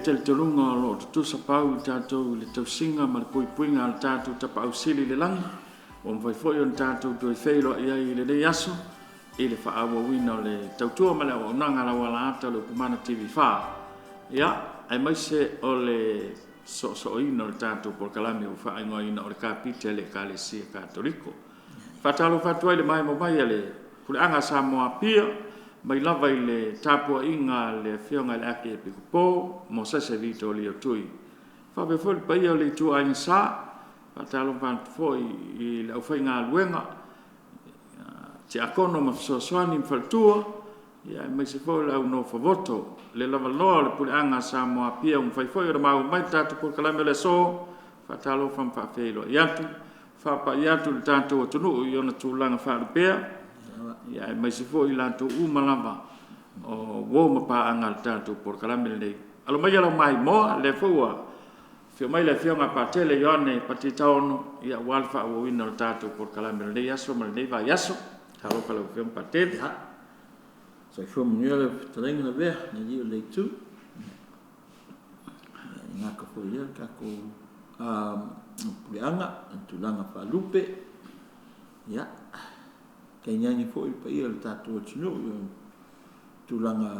talitonuga o lo o tutusa pau i tatou i le tausiga ma le puipuiga a le tatou Tapaau Sili i le Lagi ua mafai foi ona tatou toe feiloai ai i lenei aso i le faaauauina o le tautua ma le auaunaga a lau alaata o le Upumana TV4, aemaise o le soosooina o le tatou polokalame ua faaigoaina o le Kapiti a le Ekalesia Katoliko. E faatalofa atu ai i le maemo mai a le Puleaga a Samoa Apia mai lava i le tapuaiga a le Afioga i le Akiepikopo Mosese Vito Leo Tui, faapea foi le paia o le Ituaiga Sa. E faatalofa atu foi i le aufaigaluega Tiakono ma Fesoasoani ma Faletua aemaise foi o le au nofo voto le lavaloa o le Puleaga a Samoa Apia ua mafai foi ona maua mai le tatou polokalame o le aso. Faatalofa ma faafeiloai atu, faapai atu i le tatou atunuu i ona tulaga faalupea aemaise foi i latou uma lava o uo ma paaga i le tatou polokalame lenei. Alo maia lau maimoa lea foi ua afio mai le Afioga ia Patele Ioane Pati Taono aua le faaauauina o le tatou polokalame i lenei aso ma lenei vaiaso. Talofa i lau Afioga Patele. Ia, soifua manuia lau fetalaiga Lavea le alii o le Itu. Ia, e le gata foi i lea o le tatou puleaga i tulaga faalupe, ia, tainane foi le paia o le tatou atunuu i ona tulaga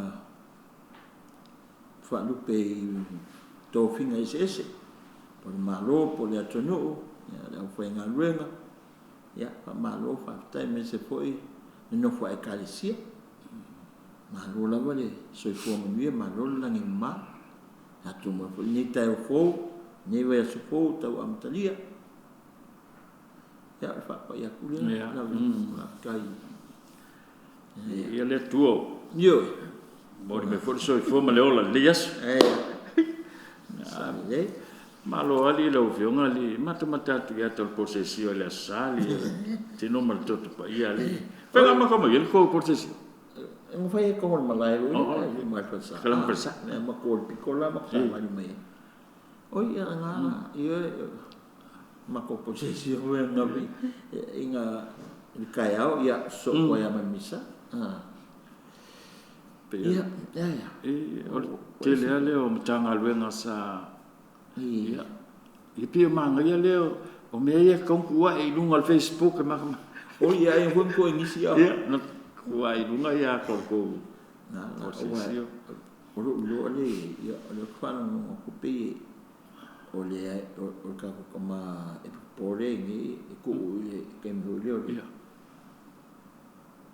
faalupe i tofiga eseese, po o le Malo po o le atunuu, le aufaigaluega, ia faamalo faafetai, aemaise foi le nofo a Ekalesia. Malo lava le soifua manuia, malo le lagi e mama. Tatou maua foi lenei taeao fou, lenei vaiaso fou ua tau amatalia. Ia, o le faapai atu lea. Faafetai. Viia le Atua ua Ioe. momoli mai foi le soifua ma le ola i lenei aso. Sa lelei. Malo alii i lau Afioga alii, e matamata atu i ata o le posesio i le Aso Sa alii, o le tino ma le toto paia alii. Pe na amata mai ai le tou posesio? Na fai e le malae foi lea i le falesa. Kalaga falesa. E matou o le pito la matou savali mai ai. Oi ia na ioe, matou posesio foi ananafi ina i le taeao, ia sosoo atu ai lava ma le misa. Pei Ia, ia. O le tele lava lea o Matagaluega sa ia e pei e manaia lea o mea ia e tatau ona tuu ae i luga o le Facebook e matamata. Oi ia, ai foi na tuu i nisi a. Ia, na tuu ae i luga ata o le tou Na posesio. O lou iloa lea i ai, ia o lea ou te faalogologo atu pei o le o le tatou tama e popole i inei e tuu i le taimi foi lea o le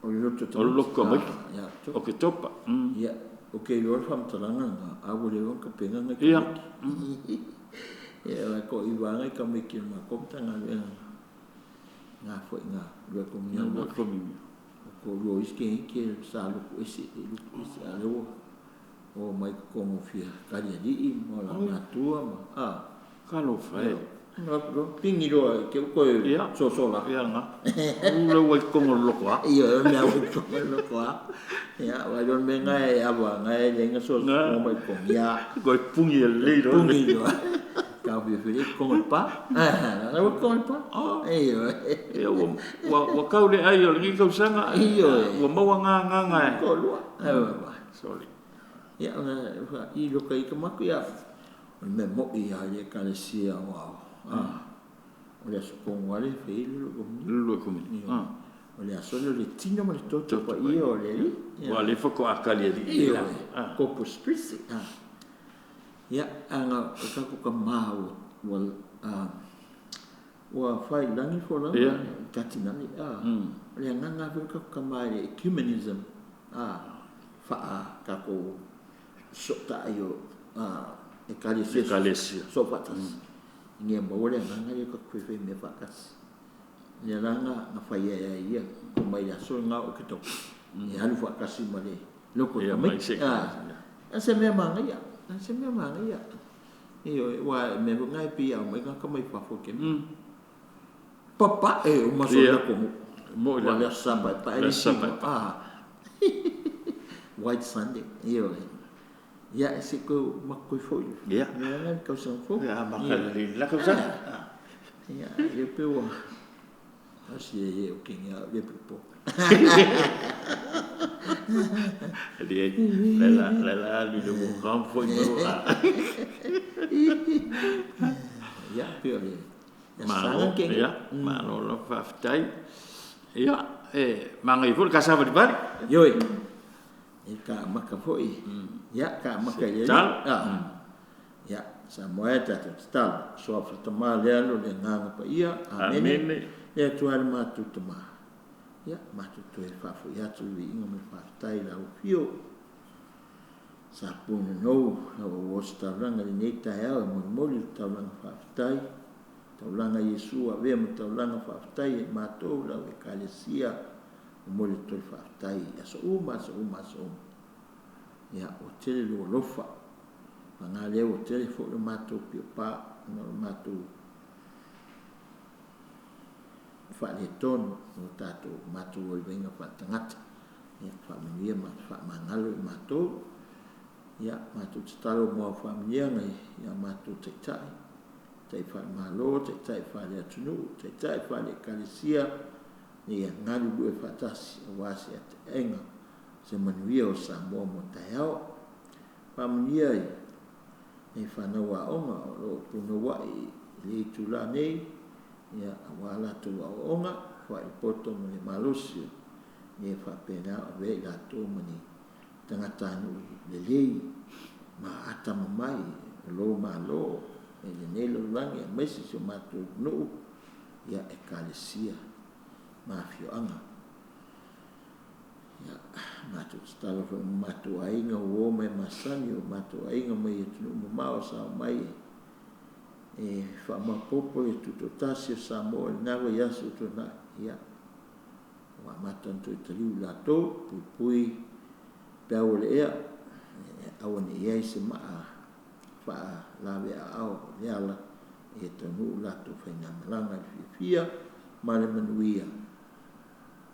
o le loto O le loto tamaiti. Ia, Oketopa. Ia, ou te iloa le faamatalaga lena, a ua leva ona tapena nai tamaiti. Ia, toaiva lava nai tamaiti o le matou Matagaluega na foi na Lua Kominia. O toalua o isi teineiti sa lotu ese, e lotu ese, a o lea ua omai i totonu e fia talialii ma matua ma Talofa e. Pigi loa i te i ua toe soso Ia na. U la ua i totonu o le lotoa. Ioe, o le mea ua i totonu o le lotoa. Ia, vaai loa i le mea lena e ava, na e leai na soso mai totonu. Ia, Toe puni lelei loa. Puni loa. Taofiofi i totonu o le pa. La ua i totonu o le pa. Ioe. Ia ua tau le ai o lenei tausaga. Ioe. Ua maua na agaga e. Toalua. Sorry. Ia, i loka i tamaku, ia, o le mea moi lava i le Ekalesia Aoao, o le aso tonu lava lea e fai ai le Lulu Komini. O le aso lea o le tino ma le toto paia o le Alii. Ua le faatoa tali alii. Ioe, Corpus Christi. Ia, ana o tatou tama ua ua fai i lagi folauga i tatinale. O le agaga lava foi o tatou tama i le ecumenism, faa tatou fesootai o Ekalesia Ekalesia. soofaatasi, ina ia maua le agaga lea tatou te faifai mea faatasi. Lea la na fai ai e ia, tuu mai le aso lena o Oketopa, e alu faatasi ma le loto Ia, tamaiti. Mai se Se mea manaia, se mea manaia. Ioe, aua o mea foi na e pei e aumai tagata mai fafo e papae uma so latou nuu. Moi Aua o le lava. Aso Sa e paepae Le le Aso Sa isi paepae. White Sunday. Ioe. Ia, se i toe matou toe foi i le tausaga fou. Ia amata lelei i le la tausaga. Ia, ia pe ua asi e o ke ngā le po. Leai, le la le la alu i le uoka ma foi mai ua. Ia, pei o le Malo, ia, malo lava faafetai. Ia, e manaia foi le ta savalivali. Ioe, e ka maka foi. Ia, ka maka i le Alii. Ia, Samoa e tatou tatalo. Suafa Tama le Alo le Agaga Paia. Amene. Le Atua e le matou Tama. Ia, matou toe faafoi atu le viiga ma le faafetai i lau afio. Sa punonou lau auositaulaga i lenei taeao e molimoli le taulaga faafetai. Taulaga Iesu avea ma taulaga faafetai e matou lau Ekalesia. Momoli atu le faafetai i aso uma, aso uma, aso uma. Ia, ua tele lou alofa. Paga lea ua tele foi lo matou piopa ona o le matou faaletonu o tatou matou vaivaiga faaletagata. Ia, faamanuia ma faamagalo i matou. Ia, matou tatalo mo au faamanuiaga i a matou taitai, taitai faale-Malo, taitai faale-atunuu, taitai faale-Ekalesia, ina ia galulue faatasi aua se atinaeina se manuia o Samoa mo taeao. Faamanuia i nei fanau aoga o lo o punouai i le itula nei, ia, aua latou aoaoga, foai le poto ma le malosi ina ia faapena ona avea i latou ma ni tagatanuu lelei ma atamamai o lou Malo i lenei lalolagi aemaise si o matou nuu, ia, Ekalesia ma afioaga. Ia, matou tatalo foi ma matou aiga, uo ma e masani, o matou aiga mai atunuu mamao sa omai e faamaopoopo le tutoatasi o Samoa i lena vaiaso ua tuanai. Ia, ua amata ona toe taliu i latou, puipui peau o le ea, aua ne i i ai se maa faalaveaao i le ala, ia taunuu latou faigamalaga i le fiafia ma le manuia.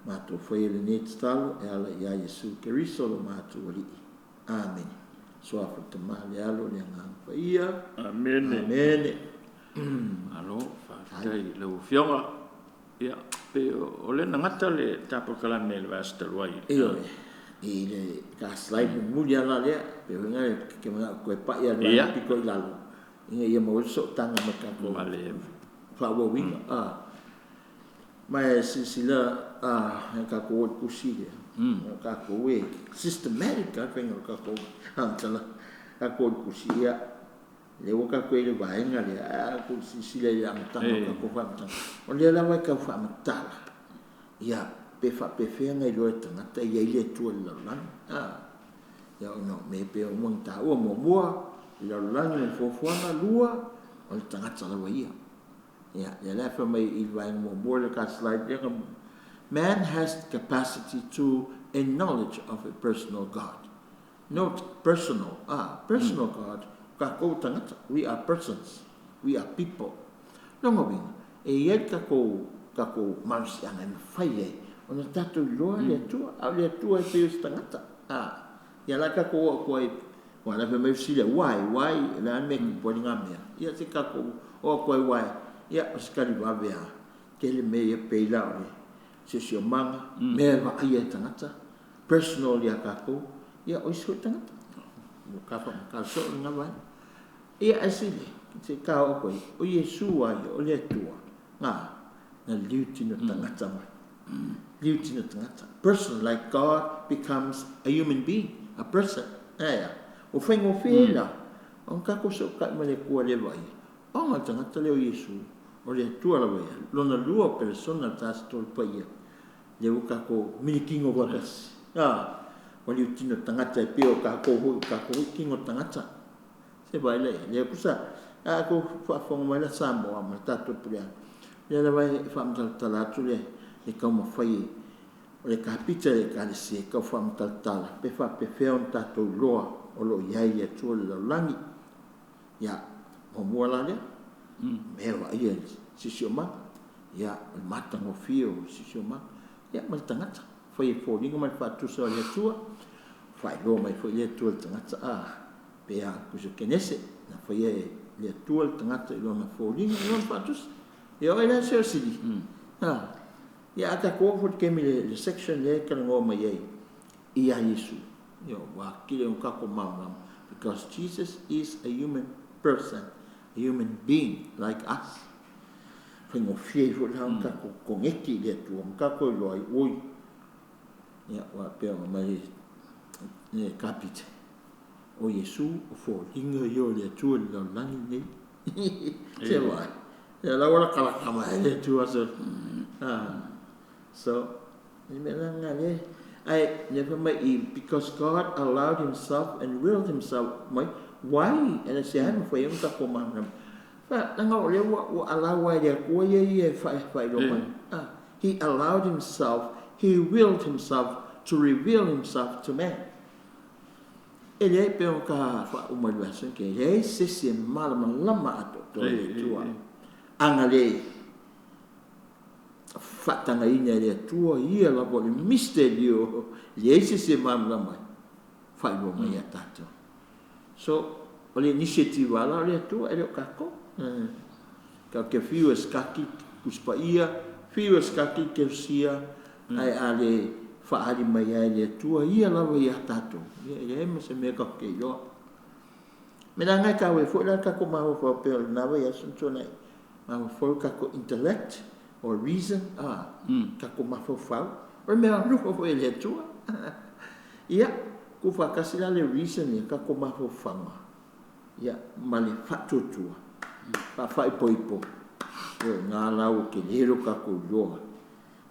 Matou faia lenei tatalo e ala ia Iesu Keriso lo matou Alii. Amene. Suafa le Tama, le Alo, le Agaga Paia. Amene. Amene. Malo, faafetai i lau Afioga. Ia, pei o lea na gata le ta polokalame i le vaiaso talu ai. Ioe, i le ta slide mulimuli lava la lea, pei foi lena e manao toe pai lava i le pito i lalo, ina ia maua ai le sootaga ma le tatou faaauauina. Ma e silasila a tatou o i le tusi lea, o tatou e systematic lava le faiga o le tatou faamatalaga. Tatou o i le tusi, ia, lea ua tatou i ai i le vaega lea, ae a outou silasila i le amataga o tatou faamatalaga, o lea lava e tau faamatala, ia, pe faapefea ona iloa e le tagata e i ai le Atua i le lalolagi. Ia, ona o mea e pei ona taua, muamua, le lalolagi ma le fuafuaga, lua, o le tagata lava ia. Ia, lea la e fai mai i le vaega muamua lea ta slide lea, man has the capacity to a knowledge of a personal God. Note, personal, personal God, tatou tagata, we are persons, we are people. Lona uiga, e i ai le tatou, tatou malosiaga e mafai ai ona tatou iloa le Atua, a o le Atua e pei o se tagata. Ia la tatou o atu ai, aua la e fai mai fesili, why, why, o le a le mea e tupu ai lena mea? Ia se tatou o atu ai, why, ia o se tali vave lava, tele mea ia pei la o le siosiomaga, mea e vaaia e tagata, personal ia tatou, ia o isi foi tagata. Ua ta faamatala soo lena vaega. Ia ae sili, se i ta oo atu ai, o Iesu lava ia, o le Atua, na, na liu tino tagata mai. Liu tino tagata. Person, like God becomes a human being, a person. Ae a? Ua faigofie ai la ona tatou fesootai ma le Atua le vaaia, ona o le tagata lea o Iesu, o le Atua lava ia, lona lua o peresona le Tasi Tolu Paia, lea ua tatou milikino faatasi. A, ua liu tino tagata e pei o tatou foi, o tatou foi tino tagata. Se vaai la i ai, lea kusa, a tou faafofoga mai la Samoa ma le tatou puleaga, lea lava e faamatalatala atu le taumafai o le kapita i le Ekalesia e tau faamatalatala pe faapefea ona tatou iloa o lo o i ai le Atua i le lalolagi. Ia, muamua la lea, mea e vaaia i le siosiomaga, ia, o le matagofie o le siosiomaga, ia ma le tagata, fai e foliga ma le faatusa o le Atua, faailoa mai foi le Atua i le tagata, a, pe a tusa Kenese, na faia e le Atua le tagata i lona foliga ma lona faatusa. Ia o ai la se osili? A, ia a tatou oo foi i le taimi i le section lea e talanoa mai ai. Ia Iesu. Ioe, ua atili ai ona tatou malamalama because Jesus is a human person, a human being like us. Faigofie ai foi la ona tatou koneti i le Atua ma tatou iloa ai, oi, ia, aua e pei ona aumai e le kapita, o Iesu o foliga ia o le Atua i le lalolagi lenei. Se vaai, ia la ua latalata mai le Atua so, so, le mea la lena lea, ae lea fai mai i, because God allowed himself and willed himself mai, why? And se a e mafai ai ona tatou malamalama? Fa, leaga o lea ua, ua allow lava e le Atua ia ia e faailoa mai. Ah, he allowed himself, he willed himself to reveal himself to man. E leai, pei ona ta faauma i le vaiaso nei, e leai se isi e malamalama atoatoa i le Atua. Ana le faatagaina e le Atua ia lava o le misterio, leai se isi e malamalama ai, faailoa mai ia tatou. So, o le initiative lava la o le Atua, e le o tatou. Tatou te fiu e study Tusi Paia, fiu e study Keresia, ae a le faaali mai lava e le Atua ia lava ia tatou, ia e leai ma se mea tatou te iloa. Me leaga e taua ai foi la le tatou mafaufau pei o lena vaiaso na tuanai, mafaufau le tatou intellect or reason, a, tatou mafaufau, o le mea alofa foi a le Atua. Ia, tuufaatasi la le reason ia, tatou mafaufauga, ia, ma le faatuatua, faafaaipoipo, ioe, na la ua tele lo tatou iloa,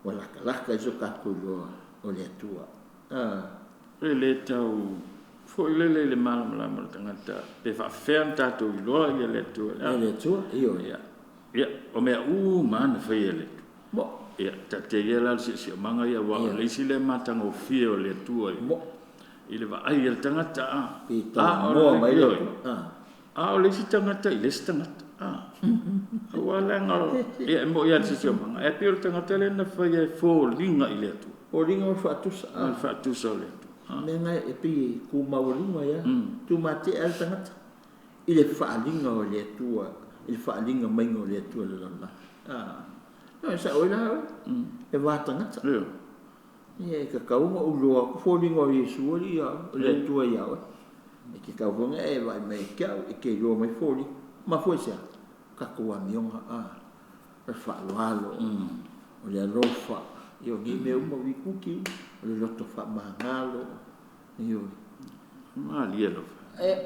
ua latalata i so tatou iloa o le Atua. A. E le tau foi lele i le malamalama o le tagata pe faafefea ona tatou iloa ia le Atua. Ia le Atua, ioe. Ia, ia, o mea uma lava na faia e le Atua. Mo. Ia, taatia ia la le siosiomaga ia, aua o le isi lea matagofie o le Atua i, Mo. i le vaai a le tagata, a. Pe talanoa mai le Atua. A o le isi tagata i le isi tagata, a. Aua leaga o, ia e moni lava le siosiomaga, ae pei o le tagata lea na faia e foliga i le Atua. Foliga o le faatusa, a. O le faatusa o le Atua. O le mea lena e pei e tu maualuga ai lava, tumatie lava le tagata i le faaaliga o le Atua, i le faaaliga maiga o le Atua i le lalolagi. A, e sao ai la oe, e va tagata. Ia e tatau ona ou iloa atu foliga o Iesu alii ia oe, o le Atua ia oe. E tatau foi ona e vaai mai ia te au, e te iloa mai foliga. Mafua i se a? O tatou amioga, a, o le faaaloalo, o le alofa, ia o nei mea uma, uikuki uma, o le loto faamagalo, ioe. Malie lava.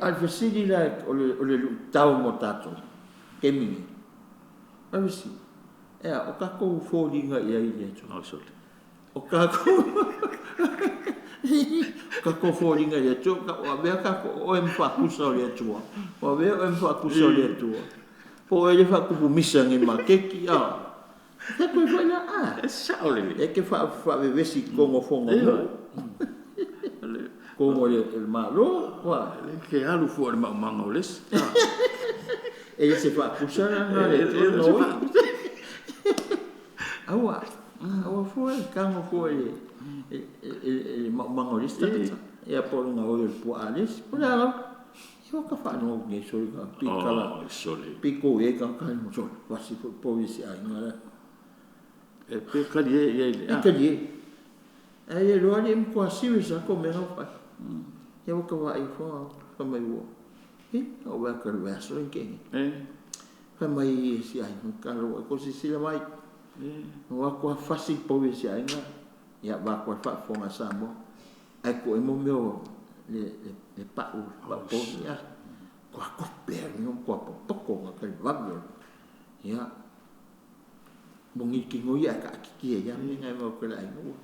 A o le fesili la, o le luitau mo tatou, taimi nei, o le fesili, e a, o tatou foliga i ai i le Atua? Oh, sorry. O tatou, o tatou foliga i le Atua, ua avea tatou, o oe ma faatusa o le Atua, ua avea oe ma faatusa o le Atua, po o oe lea e faatupu misa nei i le maketi, a? E toe foi la, a? E sao lelei. E te faavevesi i totonu o fono a nuu, totonu o le Malo, ua. E te alu fua i le maumaga o le isi. E le se faatusa la lena a le Atua na oi. Aua, aua fua e tago fua i le maumaga o le isi tagata, ia po o le gaoi o le puaa a le isi, po o le a lava. Ia ua ta faalogo atu nei sole ka pikala, piko i ai tagata ai mo sole, vasi foi pou i se aiga la. E pe talie i ai le a. E talie. Ae le iloa alii e matua serious lava tou mea na ua fai. Ia ua ta vaai ifo fai mai ua, e, na ou vaai atu i le vaiaso lea na tea nei. Fai mai e si aiga, talo ua e silasila mai. Ua atu lava fasi le pou i si aiga, ia vaeatu lava le faafofoga a Samoa. Ae tuu ai mo mea o le pau, pau pou, ia. Kua kope a le kua popoto ka kai vave. Ia. Mo ngi ki ngoi a ka ki ia me ngai mo ko lai ua.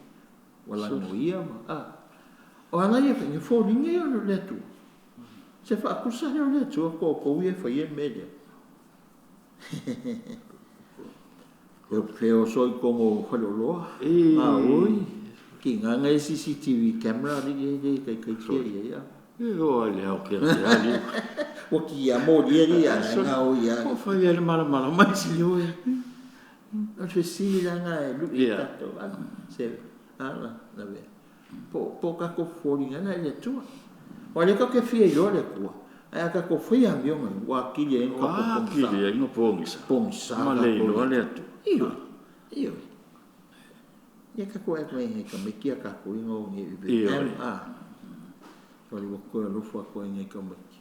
Ua la ngoia ma a. O ana ia fai fo ni ngi o le atu. Se fa kusa le le atu ko ko ia fai e me le. Leo leo so i kongo whaleoloa. Ma oi. Ki ngā ngai CCTV camera li li li kai kai tia ia ia. E o ai le ao kia te ali. Ua ki ia mori e li a ngā o ia. O whai e le malamala mai si. Ioe. O se sili la ngā e lui i tatou. Se ala la vea. Po po kako foliga na i le Atua. Ua le kake fia iloa le Atua. Ae a kako faia amioga ua atili ai ona kako pogisa. Ua atili ai ona pogisa. Pogisa Ma le iloa le Atua. Ioe, ioe. Ia ka koe mai ngai ka meki a ka ko ingo ngi Vietnam a. Ko le ko alofa ko ngai ka meki.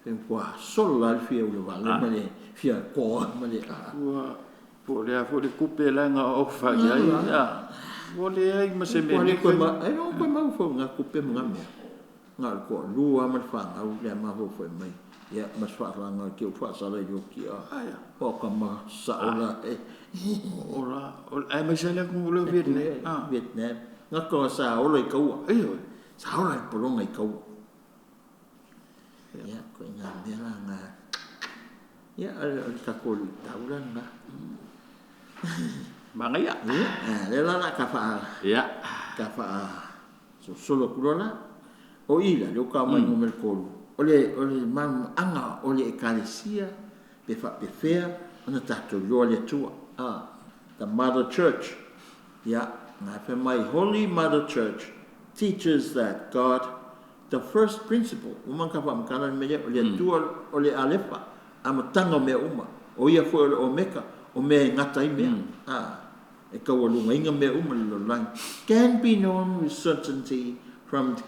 Pe kwa sol la fia u le vale ma le fia ko ma le a. Ua po le a fo le kupe la nga o fa ia ia. Ua le ai ma se me ne ko ma ai no ko ma fo nga kupe ma mea. Nga ko lua ma fa nga u le ma fo fo mai. Ia ma fa la nga ke u fa sa la yo ki a. O ka ma sa ola e. Ola, ai ma se le ku le Vietnam. Vietnam. Nga ko sa ola i kaua. Ai sa ola i polonga i kaua. Ia ko nga mea la nga. Ia al ka ko lu taula nga. Mangaia. Ia, le la la ka fa. Ia. Ka fa so solo kulola. O ila le ka mai mo mel kolu. Ole ole mam anga ole ekalesia pe fa pe fea ona tatou loa le Atua. The Mother Church. Ia, nga fe mai Holy Mother Church teaches that God, the first principle, uma ka fa makala me le o le Atua o le Alefa, amatanga o mea uma, o ia foi o le Omeka, o mea e ngata i mea. E kaualunga inga mea uma le lalolagi. Can be known with certainty from the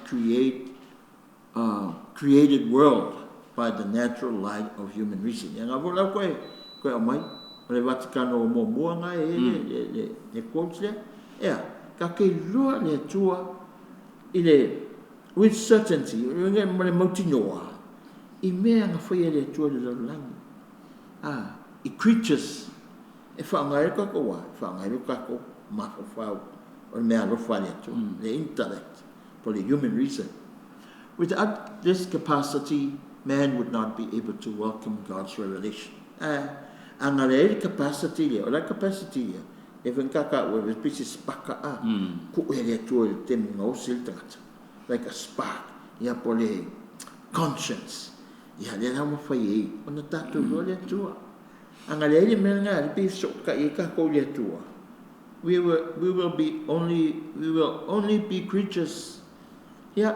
created world by the natural light of human reason. Ia ngā lau koe, koe au mai, o le Vatikano o muamua ngā e le quotes lea. Ea, ka ke loa le Atua i le, with certainty, ma le mautinoa, i mea nga whai e le Atua le lalolagi. I creatures, e whaangai kako wā, e whaangai kako mawhawhau, o le mea alofa le Atua, le intellect, po le human reason. Without this capacity, man would not be able to welcome God's revelation. Anga le capacity le, o la capacity le, e whankaka ue, e pisi spaka a, ku e le Atua le temu ngau sil tangata. Like a spark, ia po le conscience. Ia le rau mawhai e, ona tātou loa le Atua. Anga le ele mea ngā, le pei so ka i ka kou le Atua. We will only be creatures. Ia,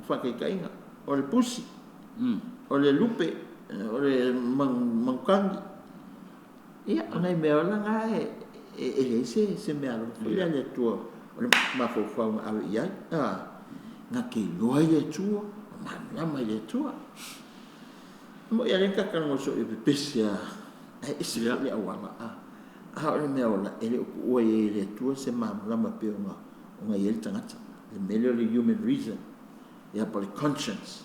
whakaikainga. O le pusi, o le lupe, o le mangkangi. Ia, o nai mea ola ngā e le se mea alofa le le Atua. O le mawhauwhau ngā awe iai. Ngā ke loa i le Atua, o malama i le Atua. Mo ia le kakango so i pepesi a e isi le awala a. A o le mea ola e le uku ua i le Atua se malama pe o ngā i ele tangata. Le mele o le human reason. Ia po le conscience.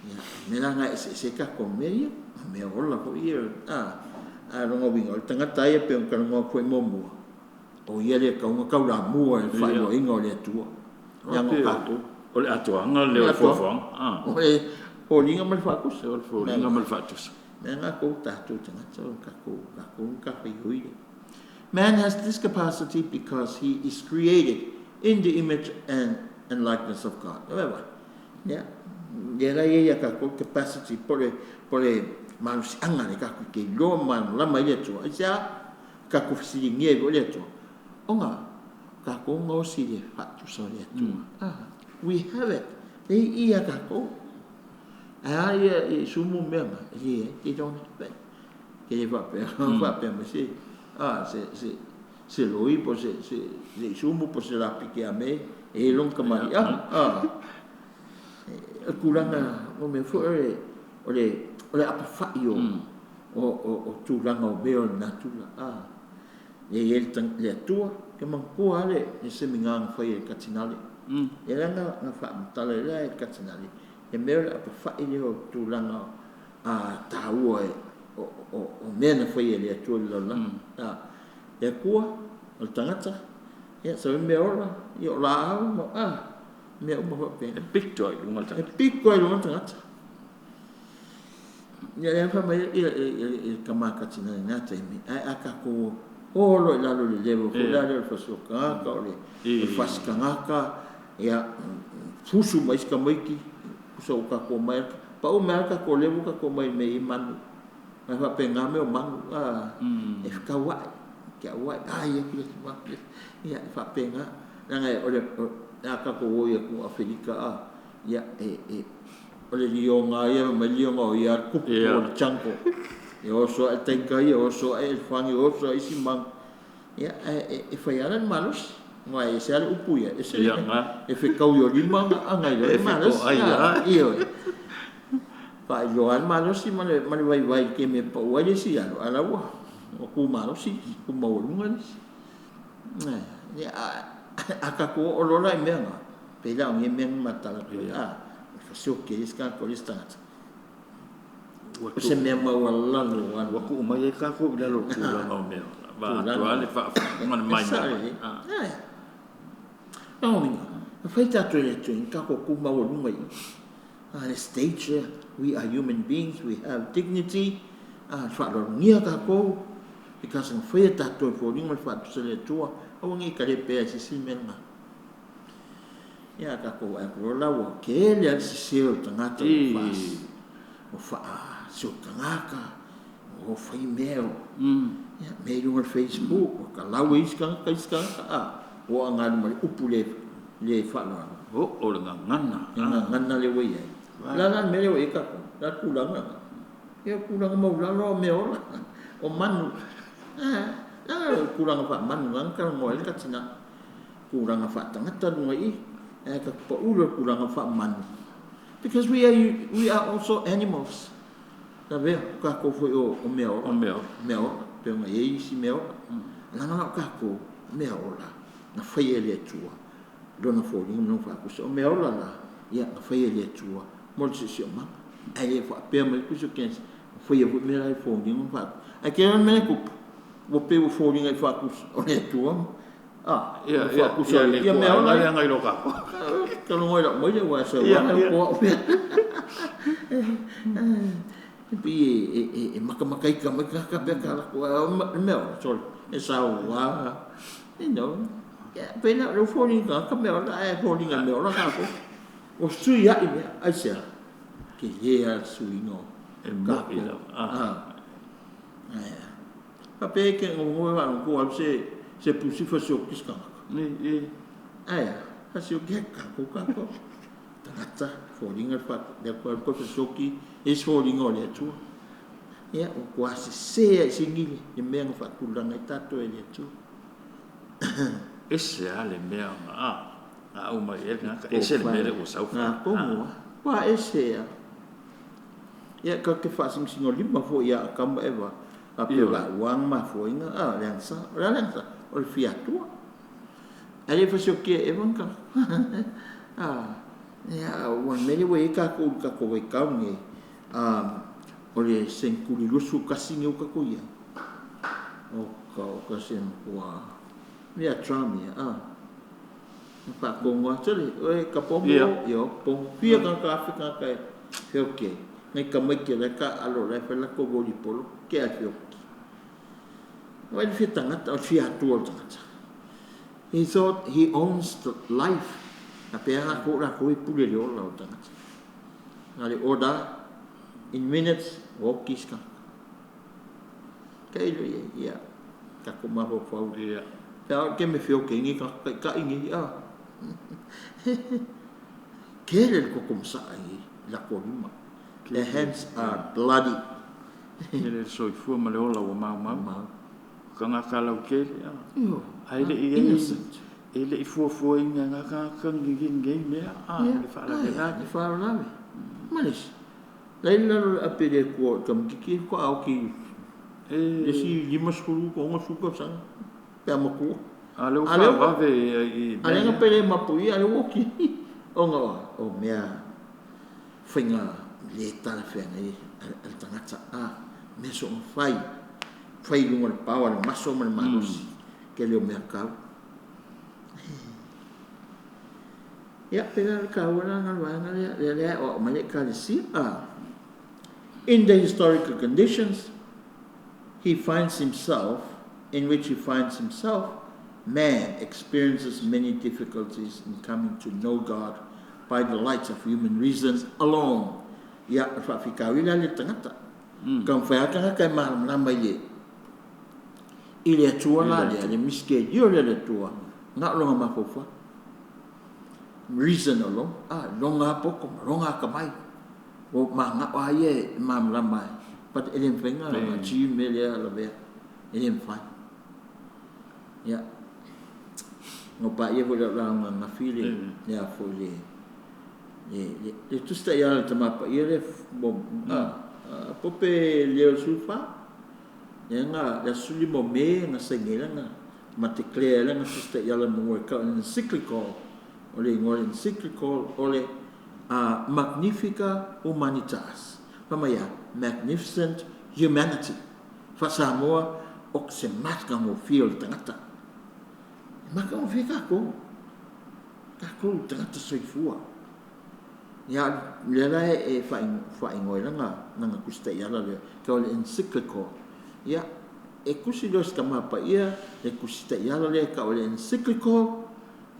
Ia, mea ngā e se kako mea ia, mea ola ko ia, a ronga winga, o le tangata ia pe o karangoa koe momua. O ia le kaunga kau la mua e whaiwa inga o le Atua. Ia ngā kato. O le atuanga le o le fuafuanga. O le fōlinga ma le whakusa. O le fōlinga ma le whatusa. Mea ngā kou tātou tangata o kako ngā whaihuire. Man has this capacity because he is created in the image and likeness of God. Ia, ia la ia kako capacity po le malusi anga le kako ke loa malama i le Atua. Ai se a kako fisilingia i le Atua. O ngā, kako ngā osi le whatusa o le Atua. We have it. Le ia kako. A ia i sumu mea ngā, ia, they don't have it. Ke le whapea, whapea ma se, se loi po se sumu po se lapi ke a me, e long ka mari. E kuranga o mea fo o le apawhai o tūranga o mea o le natura. Le le Atua, ke mangkua le le se minga nga whai e katinale. E la nga whaamatala e la e katinale. E mea o le apawhai le o tūranga a tāua e o mea na whai e le Atua le lalolagi. Le Atua, o le tangata, ia sa mea ola, ia o la au, ma mea uma whapena. E pito ai lunga tangata. E piko ai lunga tangata. Ia lea wha mai i ka mākatina i ngā taimi, ai a kako olo i lalo le lewo, ko la le whasokangaka, o le whasikangaka, ia fusu mai sika maiki, kusa o kako mai, pa o mea kako lewo kako mai me i manu. Mai whape ngā mea o manu, e whakauai, kia uai, ia kile ki ia e whape ngā, nanga e ole, a kako o ia ku Afrika, ia e o le lionga ia, mai lionga o ia kupu o le chanko. E oso e taika ia, oso e whangi, oso e isi mang. Ia, ae e fai lava la le malosi, aua e ese lava le upu ia, ese le e fetaui o lima aga i le malosi. Ioe. Faailoa lava le malosi ma le vaivai i le taimi e pau ai le isi i lalo, a o la ua tu malosi le isi, tu maualuga le isi. Ia, a tatou oo loa la i mea na, pei la o nei mea na ma tala atu ai, a, e fasioti e le isi tagata o le isi tagata. O se mea maualalo lava. Ua tuu mai ai tatou i lalo o tulaga o mea ola, vaeatu lava le faafofoga mai. E sao lelei. O lona uiga, na fai tatou e le Atua ina ia tatou tu maualuga i i. A le stage lea, we are human beings, we have dignity, a, faaaloalogia tatou, because na faia tatou e foliga ma le faatusa o le Atua, aua ne i talepea e se isi le mea lena. Ia a tatou vaai atu loa la ua tele lava le sese o le tagata ua ua faasioki tagata, ua fai mea, ia, mea i luga o le Facebook, ua talau e isi tagata isi tagata, a, ua agai ma le upu le le faaaloalo. Oo le gagana. Le gagana lea ua i ai. O le a la le mea lea ua i ai tatou? O le a le tulaga lena? Ia o tulaga maualalo o mea ola, o manu. A, o le tulaga faamanu na talanoa ai le ta tina. Tulaga faatagata luga i i, ae ta pau loa i le tulaga faamanu. Because we are, we are also animals. Lavea, o tatou foi o mea ola. O mea ola. Mea ola, pei ona i ai isi mea ola. Leaga la o tatou, mea ola, na faia e le Atua, Lona foliga ma Lona faatusa. O mea ola la, ia, na faia e le Atua mo le siosiomaga. Ae le faapea mai le Tusi o Kenese, na faia foi mea la e foliga ma faatusa. Ae tele lava le mea la e tupu, ua pei ua foliga i faatusa o le Atua a, Ia, ia, faatusa ia, ia mea ola ia ngai lo ka. Talanoa i lau maile aua e sau lava po au mea. E pei e matamataita mai tagata pe a ta alu atu, a o le mea ola, sole, e sau lava, you know. Ia, pei la o lea ua foliga i tagata mea ola, ae foliga i mea ola tatou. Ua fesuiai mea, aisea? Tele lava le suiga o E moi lava. Ae faapea e te nofonofo faalogo atu alu se pusi fasioti se tagata. Ae a? Fasioti e tatou tatou. Tagata foliga le le Atua e fasioti e isi foliga o le Atua. Ia, ua matua sese lava i sini le mea na faatulaga ai tatou e le Atua. Ese lava le mea na aumai ai le tagata, ese le mea lea ua sau fai. Nga tonu lava. Ua ese lava. Ia, tatou te faasinosinolima foi ia Atamu ma Eva, faapea o laua na mafuaina, a, le agasala. O le a le agasala? O le fia atua. Ae le i fasiokia e Eva ni tagata. A, ia, ua le mea lea ua i ai tatou i le tatou vaitau lenei, o le seneturi 21 lenei ua tatou i ai. Oka oka se matua mea Trump ia, a. Na faatonu lava, sole, oe ka pomu, ia, pomu. Fia tagata afe tagata e feoki ai. Nai tamaiti o la e taaalo o la e fai latou volleyball, tea e feoki. Vaai le fia tagata, o le fia atua o le tagata. He thought he owns the life. A pea latou o latou e pule i le ola o le tagata. Na le order in minutes, ua oti isi tagata. Tailo i ai, ia, tatou mafaufau. Pe a oo i le taimi e feoki ai nei tagata taitai nei, a. Tele le toto masaa i latou lima. Their hands are bloody. Tele le soifua ma le ola ua maumau. Tagata lautele, a. Ioe. Ae le i ai, e le i fuafuaina e na tagata nei mea, a, le faalavelave. Le faalavelave. Ma le isi, la i lalo o le ape le Atua o le tamaitiiti e faatoa oti i le isi 50 po o 60 tausaga pe a matua. A o lea ua faavave i A lea na pele mapuia, a lea ua oti. Ona o a? O mea faiga le talafeagai a le tagata, a, mea soona fai, fai i luga o le power, le maso ma le malosi, tele o mea tau. Ia, pei la o le taua la lena o le vaega lea, lea lea e aoao mai le Ekalesia, a. In the historical conditions he finds himself, in which he finds himself, man experiences many difficulties in coming to know God by the light of human reason alone. Ia, o le faafitauli la lea i le tagata. Taumafai lava le tagata e malamalama i le i le Atua la lea, le misitelio lea o le Atua, na o lona mafaufau. Reason alone, a, lona lava poto ma lona atamai. Ua manao lava ia e malamalama ai, but e le mafai ona achieve le mea lea lavea, e le mafai. Ia, na paia foi lau lauga ananafi le le a foi le le le le Tusi Taiala a le Tama Paia lea mo a pope leo 14 lea na le aso 15 o Me na saini ai lana ma declare ai lana Tusi Taiala muamua e tau o le encyclical, o le igoa o le encyclical o le Magnifica Humanitas. Fai mai a? Magnificent Humanity. Faa-Samoa, o se matagofie o le tagata. E matagofie tatou, tatou tagata soifua. Ia, lea la e faaigoa ai lana, lana Tusi Taiala lea, tau o le encyclical. Ia, e tusi lea o si Tama Paia, le Tusi Taiala lea e tau o le encyclical,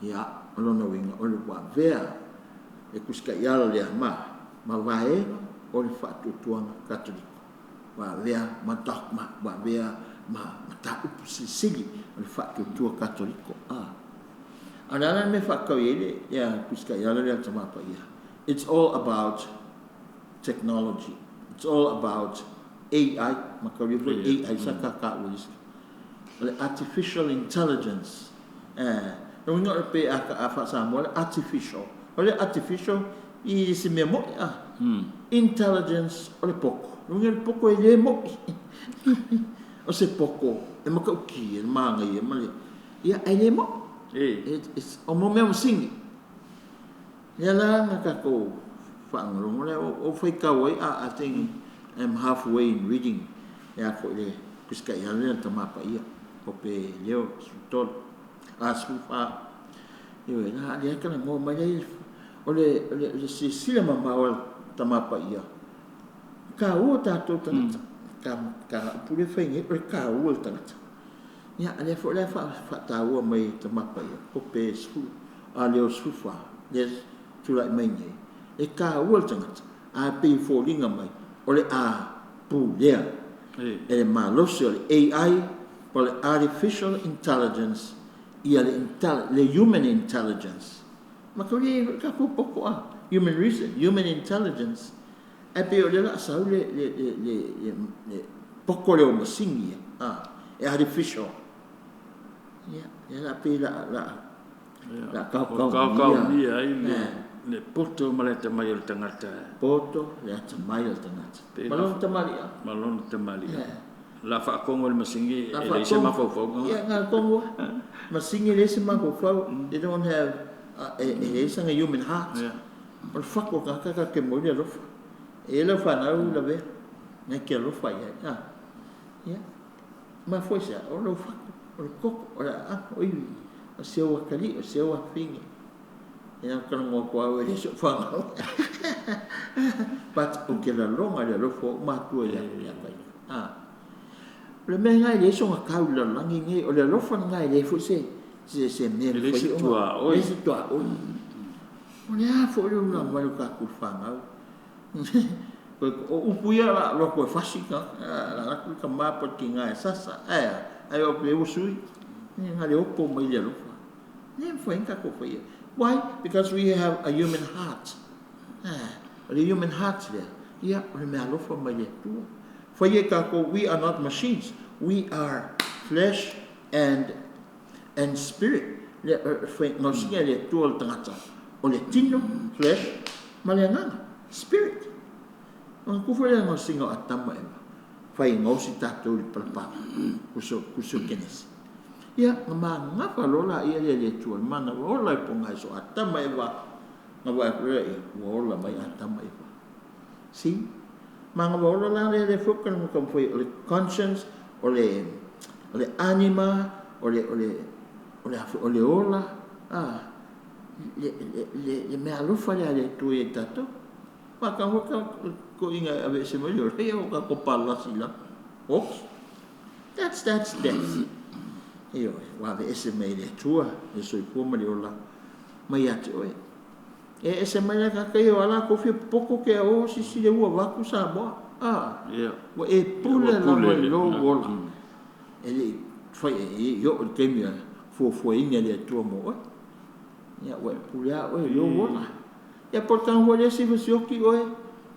ia, o lona uiga, o le ua avea le Tusi Taiala lea ma, ma vaega o le faatuatuaga Katoliko. Ua avea ma dogma, ua avea ma mataupu silisili o le faatuatua Katoliko. A o le a la le mea e faatatau i ai le le Tusi Taiala lea a le Tama Paia? It's all about technology. It's all about AI. Mataulia foi AI sa tataua i isi. O le artificial intelligence. Eh, lona uiga o le pe a a faa-Samoa le artificial. O le artificial i se mea mo'i a. Intelligence o le poto. Lona uiga o le poto e le mo'i. O se poto e matautia le manaia ma le, ia ae le mo'i. It's, o mo mea masini. Lea la na tatou faalogologo lea, ou faitau ai, I think I'm half way in reading le a foi le Tusi Taiala lea a le Tama Paia, Hope Leo 13, a 14. Ioe, la lea e talanoa mai ai, o le, o le, le silasila mamao a le Tama Paia, e taua tatou tagata. Ka, ka upu lea e fai nei, o le taua o le tagata. Ia, a lea foi la e faataua mai e Tama Paia, Hope 10, a Leo 14, lea e tulai mai nei, e taua le tagata, ae pei e foliga mai o le a pulea e le malosi o le AI po o le Artificial Intelligence ia le le human intelligence. Matauli e i ai foi le tatou poto a, human reason, human intelligence, ae pei o lea o le a sau le le le le le poto lea o masini ia, a, e artificial. Ia, lea la pei la la la kaokaomia ai le poto ma le atamai o le tagata. Poto, le atamai o le tagata. Ma lona tamaliiaga. Ma lona tamaliiaga. La faakogo e le masini e leai se mafaufauga. Ia, na kogo. Masini e leai se mafaufau. They don't have, e leai sana human heart. O le fatu o le tagata tatou te momoli le alofa. E i ai lau fanau lavea, na e te alofa i ai. Ia, mafua i se a? O lou fatu, o le toto, o le aano, o ivi, o si ou atalii, o si ou afafine. Ia, ou talanoa atu au e le o si ou fanau. But ou te lalona i le alofa o ou matua ia ia te au. A. O le mea lena e leai sona tau i le lalolagi lenei, o le alofa lena e leai foi se se se mea e leai se tuaoi. E leai se tuaoi. O le a foi le ula mai o tatou fanau. O upu ia o le a alu atu e fasi le tagata, o le a alu atu le tama po o le tina e sasa, ae a? Ae oo atu i ai ua sui. Na le opo mai le alofa. Le mafai ona tatou faia. Why? Because we have a human heart. O le human heart lea, ia, o le mea alofa mai le Atua. Faia e tatou, we are not machines, we are flesh and and spirit. Le gaosiga e le Atua o le tagata, o le tino, flesh, ma le agaga, spirit. Ona tu foi lea gaosiga o Atama ma Eva, fai gaosi tatou i le palapala, kuso, kuso Kenesi. Ia, na magafa loa laia lea e le Atua, le mana ua ola i pogaiso o Atama ma Eva, na vaai atu lea, ia, ua ola mai Atama ma Eva. See? Magafa ola la lea lea foi ka taumafai o le conscience, o le, o le anima, o le, o le, o le a foi, o le ola, a, le, le, le, le mea alofa lea a le Atua ia i tatou. Matamata toeaiina e aveese mai le ola, ia o tatou palasi i lalo. Oops. That's, that's death. Ioe, ua aveese mai e le Atua le soifua ma le ola mai ia te oe. E ese mai la tagata ia o a latou fia popoto ke o sisi le ua vaku Samoa. Ah, yeah. Ua e pule lava i lou ola. E le i fai e i oo i le taimi a fuafuaina e le Atua mo oe. Ia, ua e pule lava oe i lou ola. Ia po o le tago foi lea siva sioki oe,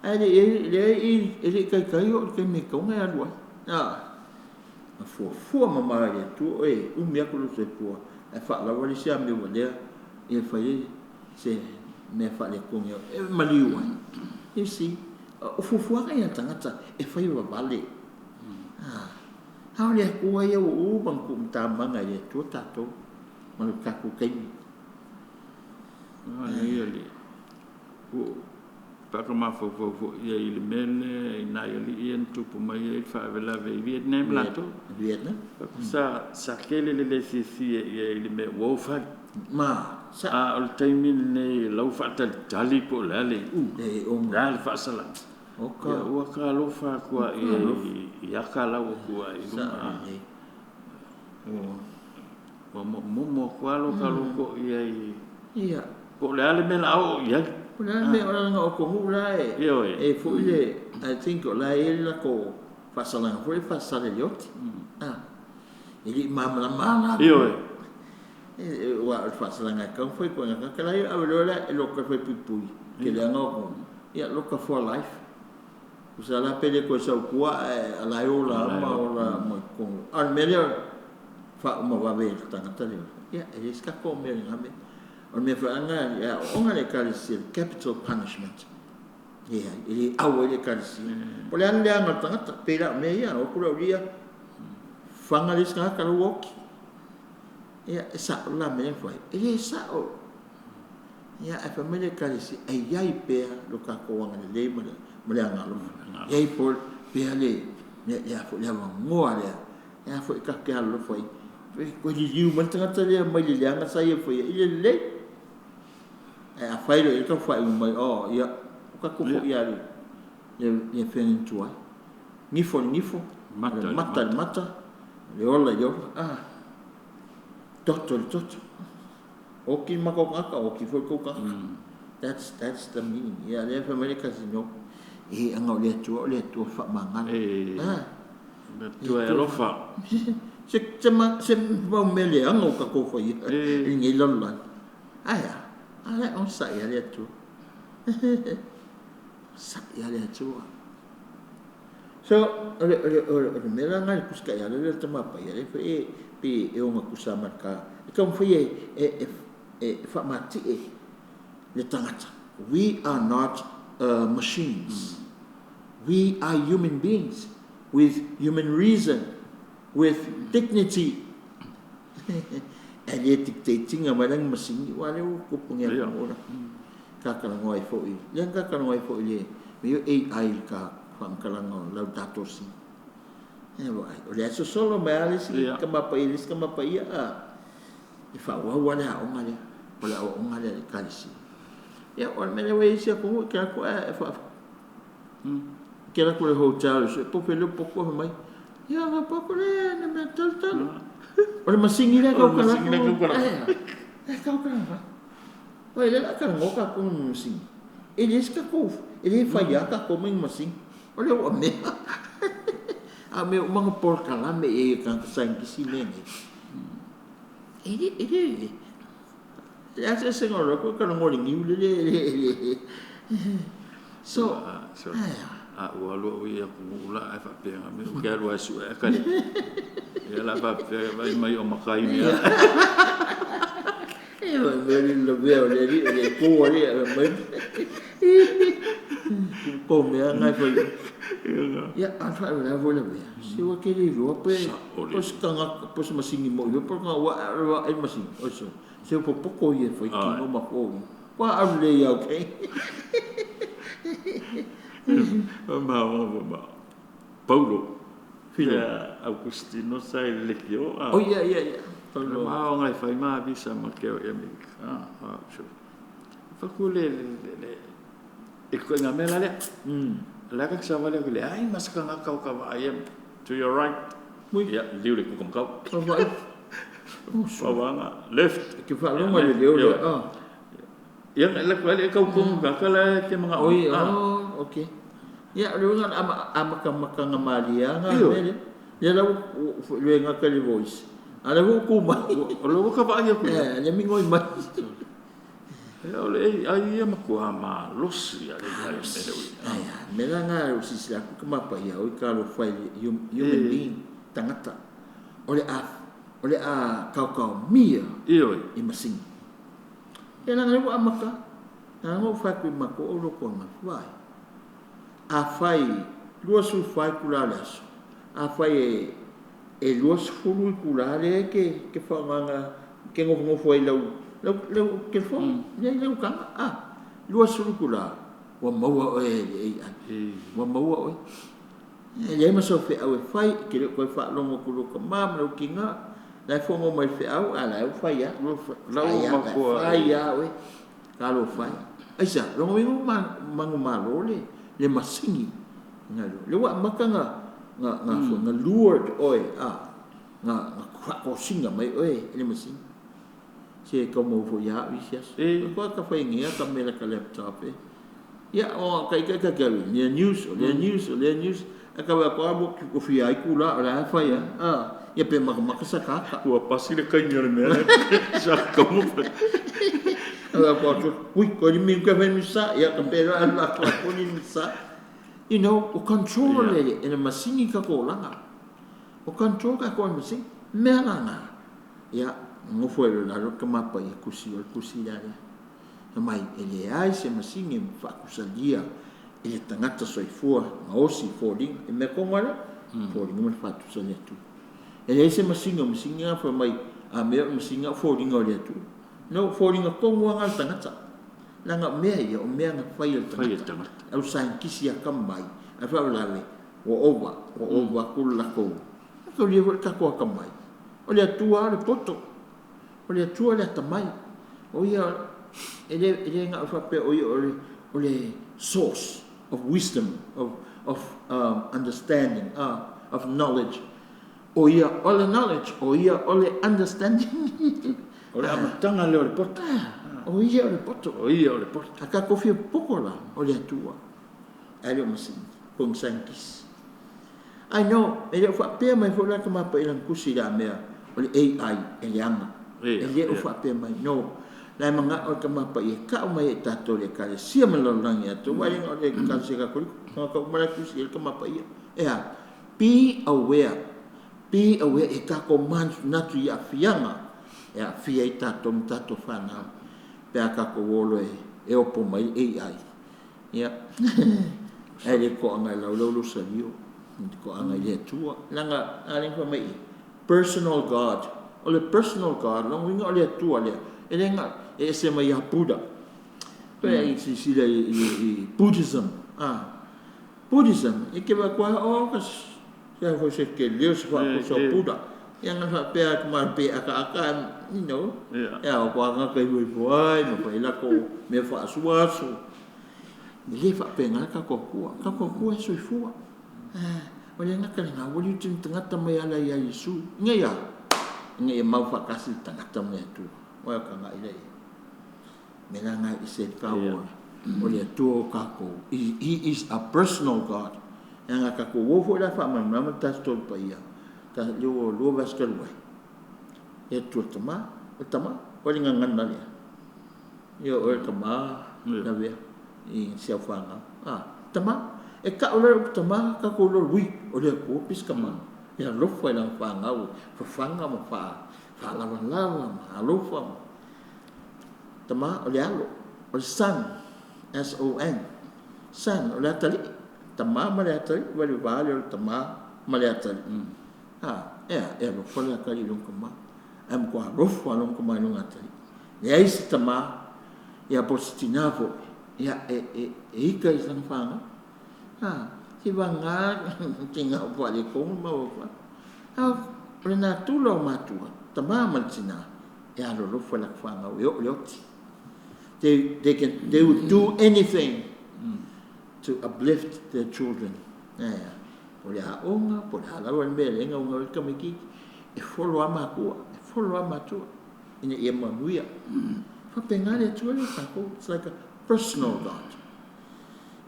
ae le i, leai e le i taitai oo i le taimi e tatau ona e alu ai. A, Na fuafua mamao e le Atua oe e umi aku lou soifua ae faalaua le isi amio valea ia fai ai se mea faaletonu ia oe e maliu ai. You see, o fuafuaga ia a le tagata e fai vavale. A o le Atua ia ua uma ona tuumatamaga e le Atua tatou ma lo tatou taimi. Manaia le ua faakamafaufau foi i ai i le mea lea i nai alii ia na tupu mai ai le faalavelave i Vietnam latou. Vietnam. Sa tele le le fiafia i ai i le mea ua o fai. Ma sa. A o le taimi lenei o la ua faatalitali po o le a le iuga, o le a le faasalaga. Oka. Ia ua ka alofa atu lava i ai i ata la ua tuu ae i luga. Ua momomo atu lava lo ta loto i ai. Ia. Po o le a le mea o le a oo i ai. Po o le a le mea, leaga o atunuu la e i ai foi le, I think o la e i ai le latou faasalaga foi lea e faasala i le oti. E le i malamalama lava la. Ioe. Aua o le faasalaga e tatau ona fai i ituaiga tagata la ia, ave loa la e loka e falepuipui, tele lava na o atunuu, ia loka for life. Tusa la pe le toe sau i tua ae o la e ola lava ma ola mai totonu. A o le mea lea o le faauma vave e le tagata le ola, ia e leai se tatou mea i lena mea. O le mea foi lava lena e aooga le Ekalesia i le capital punishment. Leai, e le au ai le Ekalesia. Po o le a le leaga o le tagata, pei la o mea ia, o atu le aualii ia, faga le isi tagata la ua oti. Ia, e sao la mea lea na fai? E le sao. Ia, ae fai mai le Ekalesia, e i ai pea lo tatou agalelei ma le agaalofa. E i ai pea le, le, a foi, le avanoa lea, e a foi tatou te alolofa ai, toe liliu mai le tagata lea mai le leaga sa ia faia i le lelei. Ae a fai loa i ai le tau faaiuga mai, oh, ia, ua tatou foi lava i le feagaiga tuai. Gifo i le gifo, o le mata i le mata, o le ola i le ola, ah, toto i le toto. Oti le matou tagata, oti foi le tou tagata. That's, that's the meaning. Ia, lea fai mai le Ekalesia, e aga o le Atua, o le Atua faamagalo. E, le Atua e alofa. Se, se, ma, se mau mea leaga ua tatou faia i lenei lalolagi. Ae a? A la e onosai lava le Atua. Onosai lava le Atua. So, o le, o le, o le, o le mea la lena i le Tusi Taiala lea o le Tama Paia, lea foi e pei e ogatusa ma le ta, e taumafai e, e, e, e faamatie le tagata. We are not machines. We are human beings with human reason, with dignity. E le dictate-ina mai la ni masini, aua o lea ua tupu nei atunuu la. Tatalanoa ai foi, lea na tatalanoa ai foi i le mea o AI i le ta faamatalaga o lau tatou si. E vaai, o lea e sosolo mai lava le isi tama paia i le isi tama paia, a, e faaauau lava le aoga lea, o le aoaoga lea a le Ekalesia. Ia, o le mea lea ua i ai isi atunuu e te alu atu ae faa, te alu atu i le hotel e sue po o fea le potu ae fai mai, ia lau potu lea na mea talu talu. O le masini lea e tautala atu, e tautala mai. Oi, lea o le a talanoa tatou i masini. E leai se tatou, e le fai lava tatou ma ni masini. O lea ua mea. A o mea uma na polokalame i ai e tagata saienitisi mea nei. E le, e le, o le a se eseesega o le alu atu e talanoa i le niu lele e le, so, ae a? A ua alu au i atunuu la ae faapea na mea, ou te alu lava e sue ata le, ia o le a faapea, vaai mai o matai mea. E mea le lavea o le alii o le Atua lea e aumai kou mea na e fai. Ia, a o le faalavelave foi lavea, se ua te le iloa pe po se tagata po o se masini moi foi po o le tagata aua a e vaai i le masini, oi sole, se ua popoto ia e fai tino ma fou. Ua alu lelei lava okay. Paulo. Filo. Augustino sa i le lekiō. Oh, ia, ia, ia. Paulo. Ma o ngai fai ma visa ma ke o i Amerika. Ah, ah, sure. Faku le le le e koe ngā mea la lea. La ka sa vale le ai ma sa ngā kau ka vaai to your right. Mui. Ia, liu le kuka makau. Ka vaai. Wawanga, left. Ke whaalonga le leo lea. Ah. Ia, la koe le kau kongu ka kala ke mga Oi, oh, okay. Ia, o le uiga o le amatamatanga malie lava lena mea lea. Lea la ua le gata i le voice, a o lea foi ua tu mai. O lea ua ka vaai atu i ai. Lea migoi mai. Ia, o le AI ia matua malosi lava le mea lea ua i ai. Ae a, o le mea la lena ua silasila atu tama paia, oi talofa i le human being, tagata. O le a kaokaomia i masini. Ia leaga lea ua amata, leaga ua fai atu i matou o loko ananafi, vaai. Afai 24 itula o le aso, afai e 20 itula lea e te faaaogaina e te nofonofo ai i lau telefoni, lea i lau taga, 20 itula, ua maua oe e le AI, ua maua oe. E leai ma sau feau e fai, e te le o toe faalogo atu i lou tama ma lou tina, la e fono mai i le feau, a o la e ua fai lava. Fai lava oe, talofa e. Aisea? Lona uiga ua manumalo le masini. Lea ua amata ona lured oe, na faatosina mai oe e le masini. Se tau maua foi ia au isi aso. Koa ka fai ngea ka mea ka laptop e. Ia, o ka ika ka ke lea news, o lea news, o lea news. A ka wa ko mo ko fia ai kula o la fai a. Ia pe makamaka sa kaka. Ua pasi le kaimi o le mea. Sa kamu. Ua ko tu, ui, ko ni mi ka fai mi sa, ia ka pe la la ko ko ni mi sa. You know, o control le e le masini ka ko langa. O control ka ko masini. Mea la nga. Ia, ngofo e la lo ka mapa i kusi o kusi la le. Mai e leai se masini e faakusalia i le tagata soifua gaosi foliga e mea tonu a lea foliga ma le faatusa le Atua. E leai se masini o masini a fai mai a mea o masini o foliga o le Atua. No, foliga tonu lava le tagata. Leaga o mea ia o mea na fai e le tagata. Au saienitisi atamai ae faalavelave ua ova, ua ova atu le latou. Taulia foi le tatou atamai. O le Atua lava le poto. O le Atua le atamai. O ia e le na o faapea o ia o le source of wisdom, of understanding, of knowledge. O ia o le knowledge, o ia o le understanding. O le amataga lea o le poto. O ia o le poto. O ia o le poto. A tatou fia popo la, o le Atua. Ae le o masini, po o scientist. I know, e le o faapea mai foi la ka mapa i lana tusi la mea o le AI e leaga. E le o faapea mai, no. La e manao le tama paia e tau mai e tatou le ekalesia ma le lalolagi atoa. Aua e le na o le ekalesia Katoliko, tagata uma la e tusi i ai le tama paia. E a? Be aware. Be aware e tatou manatunatu i aafiaga e aafia ai tatou ma tatou fanau pe a tatou o loa e opo mai le AI. Ia, ae le toaga e laulau lou salio, le toaga i le Atua. Leaga a le fai mai i, personal God. O le personal God, lona uiga o le Atua lea. E le na, e ese mai ia Buddha. Pe i silasila i Buddhism. Buddhism, e ke va koa o ka se foi se ke leo se fa ko so Buddha. Ia nga fa pe a ma pe aka aka, you know. Ia o koa nga kai hui foi, ma foi la ko me fa sua su. E le faapega ka kua. Ka kua e soifua. O le aga ka le gauli o tini tagata mai ala ia Iesu. Ina ia, ina ia mau faatasi le tagata ma le Atua. Oe o ka agai lea i ai. Mea la na e ese ai le taua o le Atua o tatou. He is a personal God. E aga tatou o foi la e faamalamalama le Tasi Tolu Paia, ta lea ua lua vaiaso talu ai. Le Atua Tama, o le Tama, o le gagana lea. Ia oe le Tama, lavea i si au fanau. Tama, e tau lea upu Tama, tatou iloa ui, o le Atua pisi Tama. E alofa i lana fanau, fafaga ma faalavalava ma alofa. Tama, o le alo, o le Son, S-O-N, Son, o le atalii, Tama ma le atalii, ua le va lea o le Tama ma le atalii. Ea, e alofa le atalii i lona Tama, ae matua alofa lona Tama i lona atalii. Leai se Tama, ia po o se tina foi, ia e ika i sana fanau. Se vagā tina o faaletonu ma o fa. O le natura o matua, Tama ma le tina, e alolofa i latou fanau e oo i le oti. They would do anything to uplift their children. Po o le aoga, po o le a lava le mea e leai gaugau ai le tamaitiiti, e folo lava matua, e folo lava matua, ina ia manuia. Faapena le Atua lea o tatou. It's like a personal God.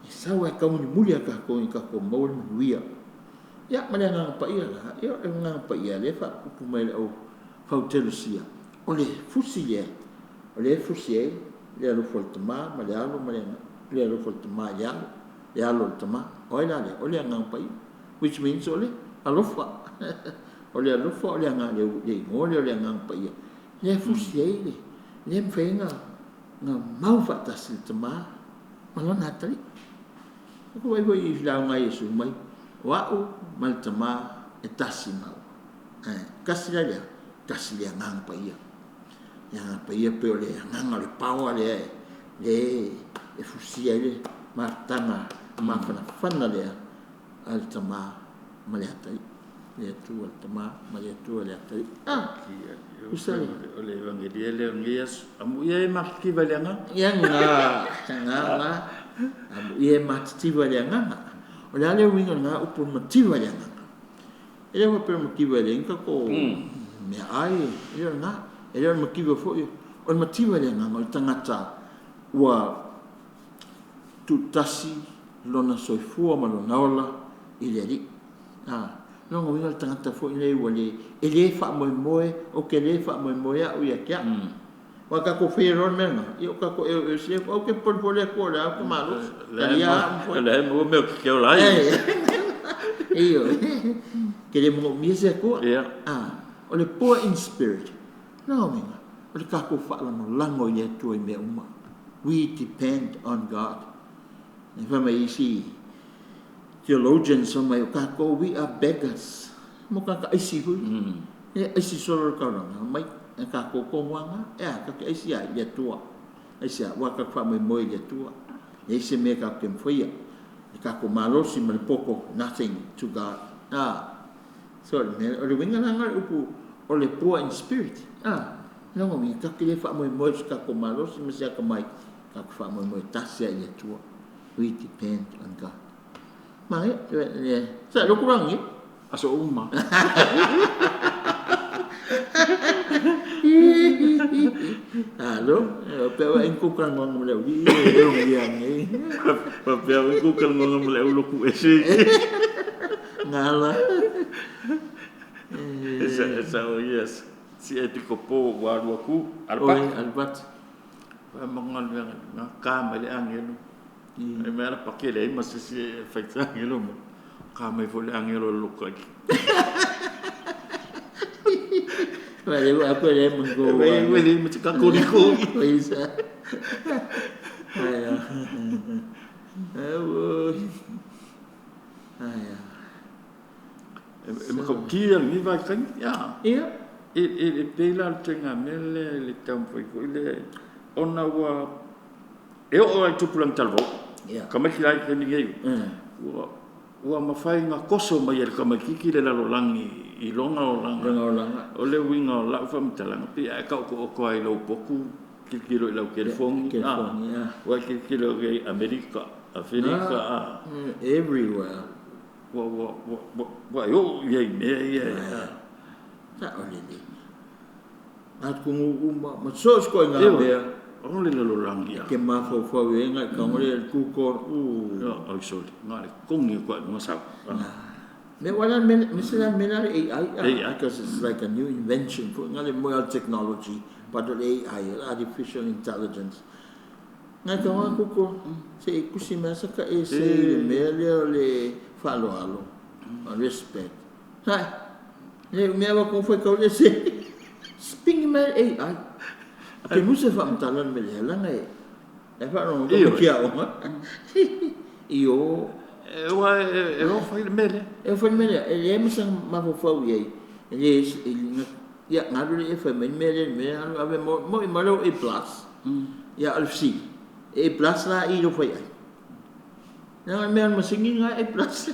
E sau ae taumulimuli a tatou ina tatou maua le manuia. Ia, ma le Agaga Paia la, ia o le Agaga Paia lea e faapupu mai e le au fautelosia, o le fusi lea, o lea e fusi ai le alofa o le Tama ma le Alo ma le le alofa o le Tama i le Alo, le Alo o le Tama. O ai la lea? O le Agaga Paia, which means o le alofa. O le alofa o le agaga le igoa lea o le Agaga Paia, lea e fusi ai le, lea e mafai ai ona mau faatasi le Tama ma Lona atalii. Ua ou vaai foi i lauga a Iesu mai, o au ma le Tama e tasi maua. Ae tasi la le a? Tasi le Agaga Paia. Le Agaga Paia pei o le agaga o le power lea lea e fusia ai le mafutaga mafanafana lea a le Tama ma le Atalii. Le Atua le Tama ma le Atua le Atalii. Ah! Usa le. O le Evangelia lea o lenei aso. Amuia e matitiva i le agaga. Ia nga, nga, nga. Amuia e matitiva i le agaga. O le a le uiga o lena upu mativa i le agaga? E le faapea o le mativa e leai ni tatou meaai, e le o lena. E le o le mativa foi, o le mativa i le agaga o le tagata ua tuutasi lona soifua ma lona ola i le Alii. A, lona uiga o le tagata foi lenei ua le, e le faamoemoe, ou te le faamoemoe au ia te au. Aua a tatou faia loa le mea lena, ia ua tatou eo ese, ou te popole foi le Atua o lea ou te malosi, talia au ma fai. O lea e maua mea ou te ola ai. Ioe. Ke le manaomia se Atua. A, o le poor in spirit, lona uiga, o le tatou faalagolago i le Atua i mea uma. We depend on God. E fai mai isi theologians, fai mai o tatou, we are beggars. Mo tagata aisi foi. E aisi solo le taulaga, mai e tatou tonuaga, e a, tatou te aisi ai i le Atua. Aisi a, ua tatou faamoemoe i le Atua. E leai se mea tatou te mafaia. Le tatou malosi ma le poto, nothing to God. A, so o le mea, o le uiga la lena o le upu o le poor in spirit. A, lona uiga, tatou te le faamoemoe i so tatou malosi ma se atamai, tatou te faamoemoe tasi lava i le Atua. We depend on God. Manaia, sa loku lagi. Aso uma. Alo, pe wa en ku kan ngong le uli e o ngi ngi. Pa pe wa ku kan ngong le ulo ku ese. Ngala. Esa esa o yes. Si e tiko po wa lua ku alpa. Oi alpat. Pa mangal me nga ka mai le angelo. E mea la pakele ai ma se si e whaita angelo mo. Ka mai fo le angelo lo kai. Wa le wa ko le mun ko. We we le ma te kakoriko. Oi sa. Ai. Ai. Ai. E ma kau kia ni vai kai. Ya. Ia. E pela le tenga mele le taumafai foi le ona ua e oo ai tupulaga talavou. Ia. Tamaiti la i le taimi nei. Ua mafai ona koso mai e le tamaititi le lalolagi i lona olaga. Lona olaga. O le uiga o lau faamatalaga pei a e taoto'oto ai i lou potu tilotilo i lau telefoni. Telefoni, ia. Ua e tilotilo i ai Amerika, Aferika a. Everywhere. Ua e oo i ai i mea ia e. Sao lelei. Atunuu uma ma so o se ituaiga mea. O le lalolagi a. E te mafaufau i ai ngai tago le Google u. Oi sole, na o le togi atu lava i luga sau. Me wala me me se la me la le AI AI. Because it's like a new invention foi nga le moe o le technology but o le AI o le artificial intelligence. Ngai tago a Google se i kusi mai sa ka ese i le mea lea o le faaaloalo, respect. Hai, le mea ua kou faitau le se spingi mai le AI. Ke musa faamatala le mea lea laga e e faalogo Ioe. tamaiti aoga i o. E ua e ofa i le mea lea. E ofa i le mea lea, e leai ma sana mafaufau i ai. E le ia galu le e fai mai le mea lea i le mea alu ave mo mo i ma lou A plus. Ia o le fesili, e A plus la i lou faiai? Leaga o le mea a le masini lena e A plus.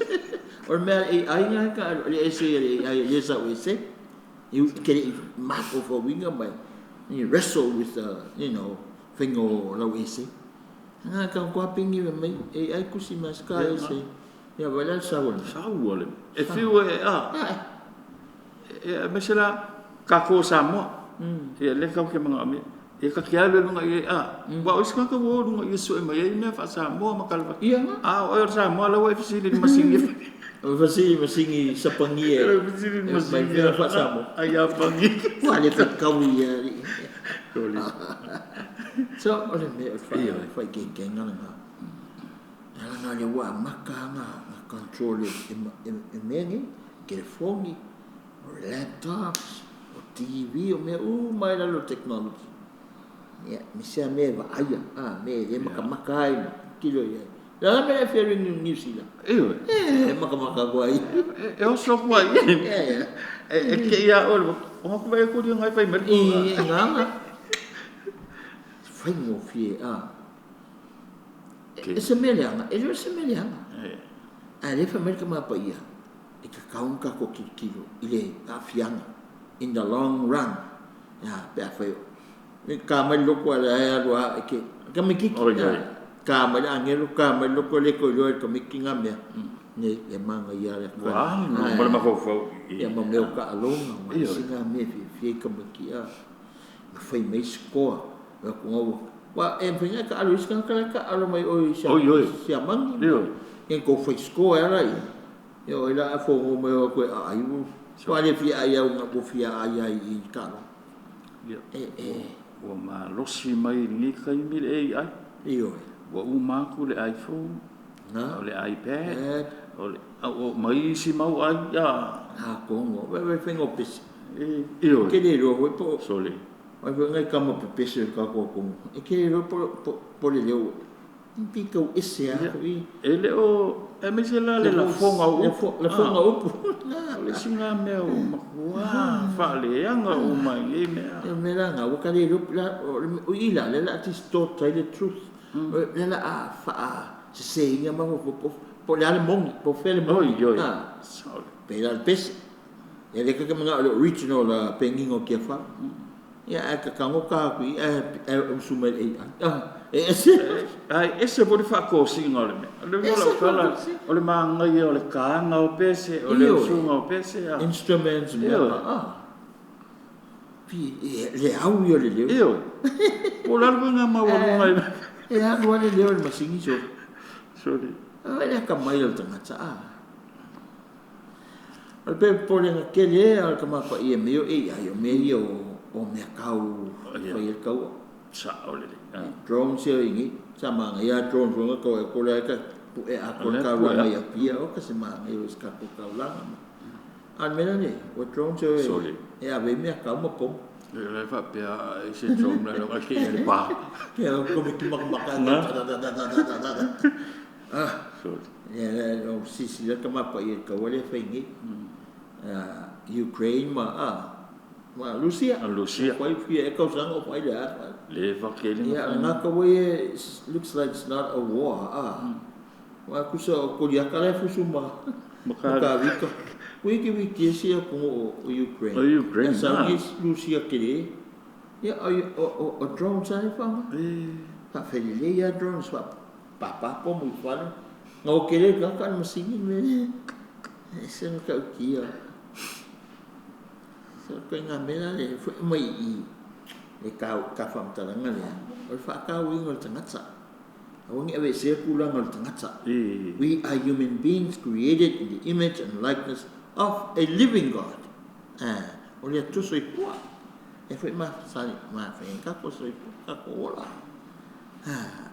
O le mea a le AI lena e ta le essay a le AI lea sa ou essay. E te le i mafaufauina mai. You wrestle with the, you know, faiga o lau essay. Na tau toa pigi mai AI kusi mai ska essay. Ia vaai la le sau a le. Sau a le. E fiu e a. E aemaise la tatou o Samoa. Ia lea tatou te manaomia. Ia ta te alu i luga i ai a. Aua o isi tagata ua o i luga i ai sue mai ai mea faa-Samoa ma tala. Ia. A o oe o le Samoa la ua e fesili i le masini. O le fesili i le masini sapagia E fesili i le e mai masini mea faa-Samoa. A Iapani. Ua le fetaui ia alii. So o le mea o le faaikeikega lena. Leaga o lea ua amata lava ona control e mea nei, telefoni. O laptops, o TV, o mea uma i lalo o technology. Ia, aemaise lava mea e vaaia, a, mea e le makamaka ai ma tilotilo i ai. O le a la le mea e fia alu i Niu Sila? Ioe. E makamaka atu ai. E oso atu ai. E te i a oe, o ngā kuva e kuri ngai whai mai. I ngā Faigofie, a. E se mea leaga, e le o se mea leaga. Ae lea e fai mai le Tama Paia, e tatau ona tatou tilotilo i le aafiaga in the long run, pe afai o ta mai le lotu ae la e alu lava e te tamaititi, ta mai le agelu, ta mai le lotu e le toe iloa e le tamaititi na mea. Nei, e manaia lava le Ua alu ma le mafaufau i Ia ma mea o taaloga ma isi na mea e fiafia ai tamaiti a. Na fai mai score, o atu na ua aua e mafai ona e taalo i isi tagata la e taaalo mai oe i Siamani. Ia na tou fai score ai lava laia. Ia o ai la a fono mai o atu e aai ua matua le fia ai lava ua fia ai lava i taaloga. Ia, ua malosi mai i lenei taimi le AI. Ioe. Ua uma atu le iPhone, o le iPad, o le, ma isi mau ai. Atonu, vaai le faiga o pese. Ioe. E te le iloa foi po o. Sole. Vaai foi nai tama pepese o le tatou atunuu, e te le iloa po o le leo pei tau ese lava foi. E le o, aemaise la le lafoga o upu. Lafoga o upu. O le isi lena mea ua matua faaleaga uma i nei mea. O le mea la lena, ua ta le iloa, o i la lea o le a distort ai le truth. O lea o le a faaseseina mafaufau po o le a le moni, po o fea le moni. Oi, oi. Pei la o le pese. Ia lea ta te manao i le original penina o Tiafau. Ia ae ta tago ta atu i i ae usu mai i le AI. E ese. Ae ese foi le faatosina o le mea. O le uiga o lau tala, o le manaia o le taga o pese, o le usuga o pese. Instruments mea. Le au ia o le leo. Ioe. Po o le a le uiga maualuga i le. E alu lava le leo i le masini sole. Sole. Vaai le atamai o le tagata a. O le popolega tele lava o le tama paia i mea ia o AI, o mea ia o mea tau fai ai le taua. Sao lelei. Drones ia i nei, sa manaia lava drones foi na tau atu la e pue atoa le taulaga i Apia, oka se manaia o si tatou taulaga. A o le mea la lea, o drones e ave ai mea tau ma pomu. O la e faapea i se drone la e te i le pa. Ia, o komiti makamaka. Ah, ia, o silasila le tama paia i le taua lea e fai nei. Ukraine ma, ma Rusia. Rusia. Fai fia ea tausaga o fai le a fai. Leva tele. Ia, lena taua ia, looks like it's not a war. Aua tusa o Koliata la e fusu ma Tavita. Wiki wiki e sia atunuu o Ukraine. O Ukraine. Ia sau nei Rusia tele. Ia, o drones lava e faaaoga. Faafelelei lava drones, faapapa pomu i fale. Na o tele le tagata a o le masini le mea lea. E ese matautia. So, o ituaiga mea la lea foi e aumai i i le ta faamatalaga lea, o le faatauaina o le tagata. Aua ne i aveesea le tulaga o le tagata. We are human beings created in the image and likeness of a living God. O le Atua soifua. E foi ma fai ai tatou soifua, tatou ola.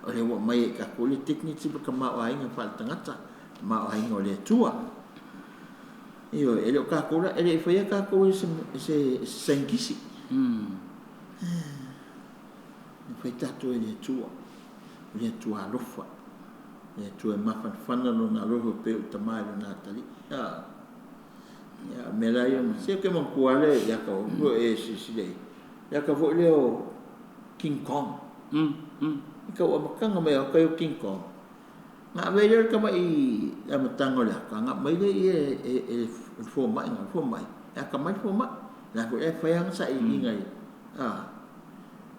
O lea ua aumai e tatou le dignity ma tamaoaiga faale-tagata, tamaoaiga o le Atua. Ioe, e le o tatou la, e le i faia tatou e se saienitisi. Na fai tatou e le Atua, o le Atua alofa, le Atua e mafanafana Lona alofa pei o le tama i lona atalii. Ia, o le mea la ia, se ou te manatua lava le ata o e silasila i ai, le ata foi lea o King Kong. I tau amataga mai o ata ia o King Kong, na ave ai lea o le tamai le amataga o le ata, na aumai lea e le fomai, na o le fomai, e atamai le fomai. O la foi la e fai ana sailiiliga i,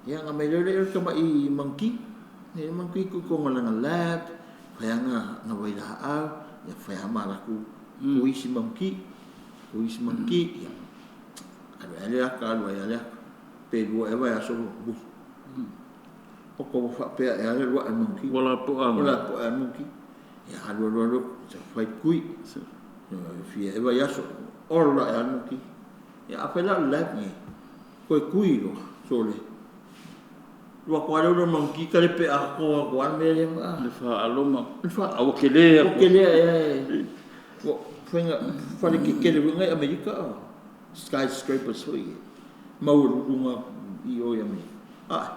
ia ona aumai loa lea o le tamai monkey, le monkey tuu i totonu o lana lab, fai ana vailaau, ia fai lava ma latou tu isi monkey, tu isi monkey, ia alu ai le ata, alu ai le ata, pe lua ea vaiaso ua poto ua faapea ea le alu ae o le monkey. Ua lapoa. Ua lapoa ea le monkey. Ia alu alu alu, fai tui, fia ea vaiaso, ola ae lava le monkey. Ia afai la o le lab nei, toe tui loa, sole. Alu atu lava lea o le monkey talepe atoa atu lava le mea lea. Le faaloma. Le faa. A ua tele atu. Ua tele ae. Ua faiga fale tetele foi na i Amerika. Skyscrapers foi ia, maualuluga i o i Amerika. Ae,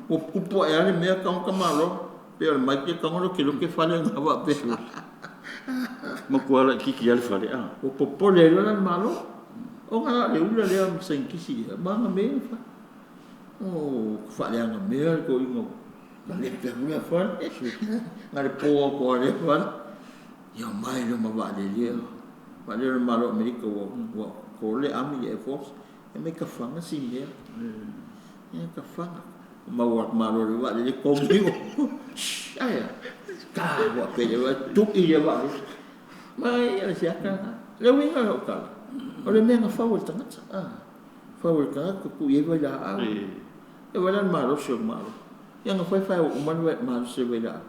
ua tupu ae lava le mea tago tamaloa, pei o le mic lea tago lokeloke fale na faapea. Matua laitiiti lava le fale, a. Ua popole ai loa la le Malo, ona la o le ula lea ma saienitisi ia, ma ana mea ia na fai. Oh, faaleaga mea le toeaina na lepe atu lea fale, na le po atu lava i lea fale. Ia omai loa ma vaalele ia. Vaalele o le Malo o Amerika ua ua to le Army le Air Force, e omai tafaga si mea. Ia tafaga. Maua atu malo i le vaalele togi. Shh, aia. Ta ua pele ua tui le vaalele. Ma ia le siaka lena. Le uiga o lau tala, o le mea na fau e le tagata. Ah, fau e le tagata, tuu i ai vailaau. E vaai la i le malosi o le Malo. Ia na fai fai ua uma le malosi o le vailaau.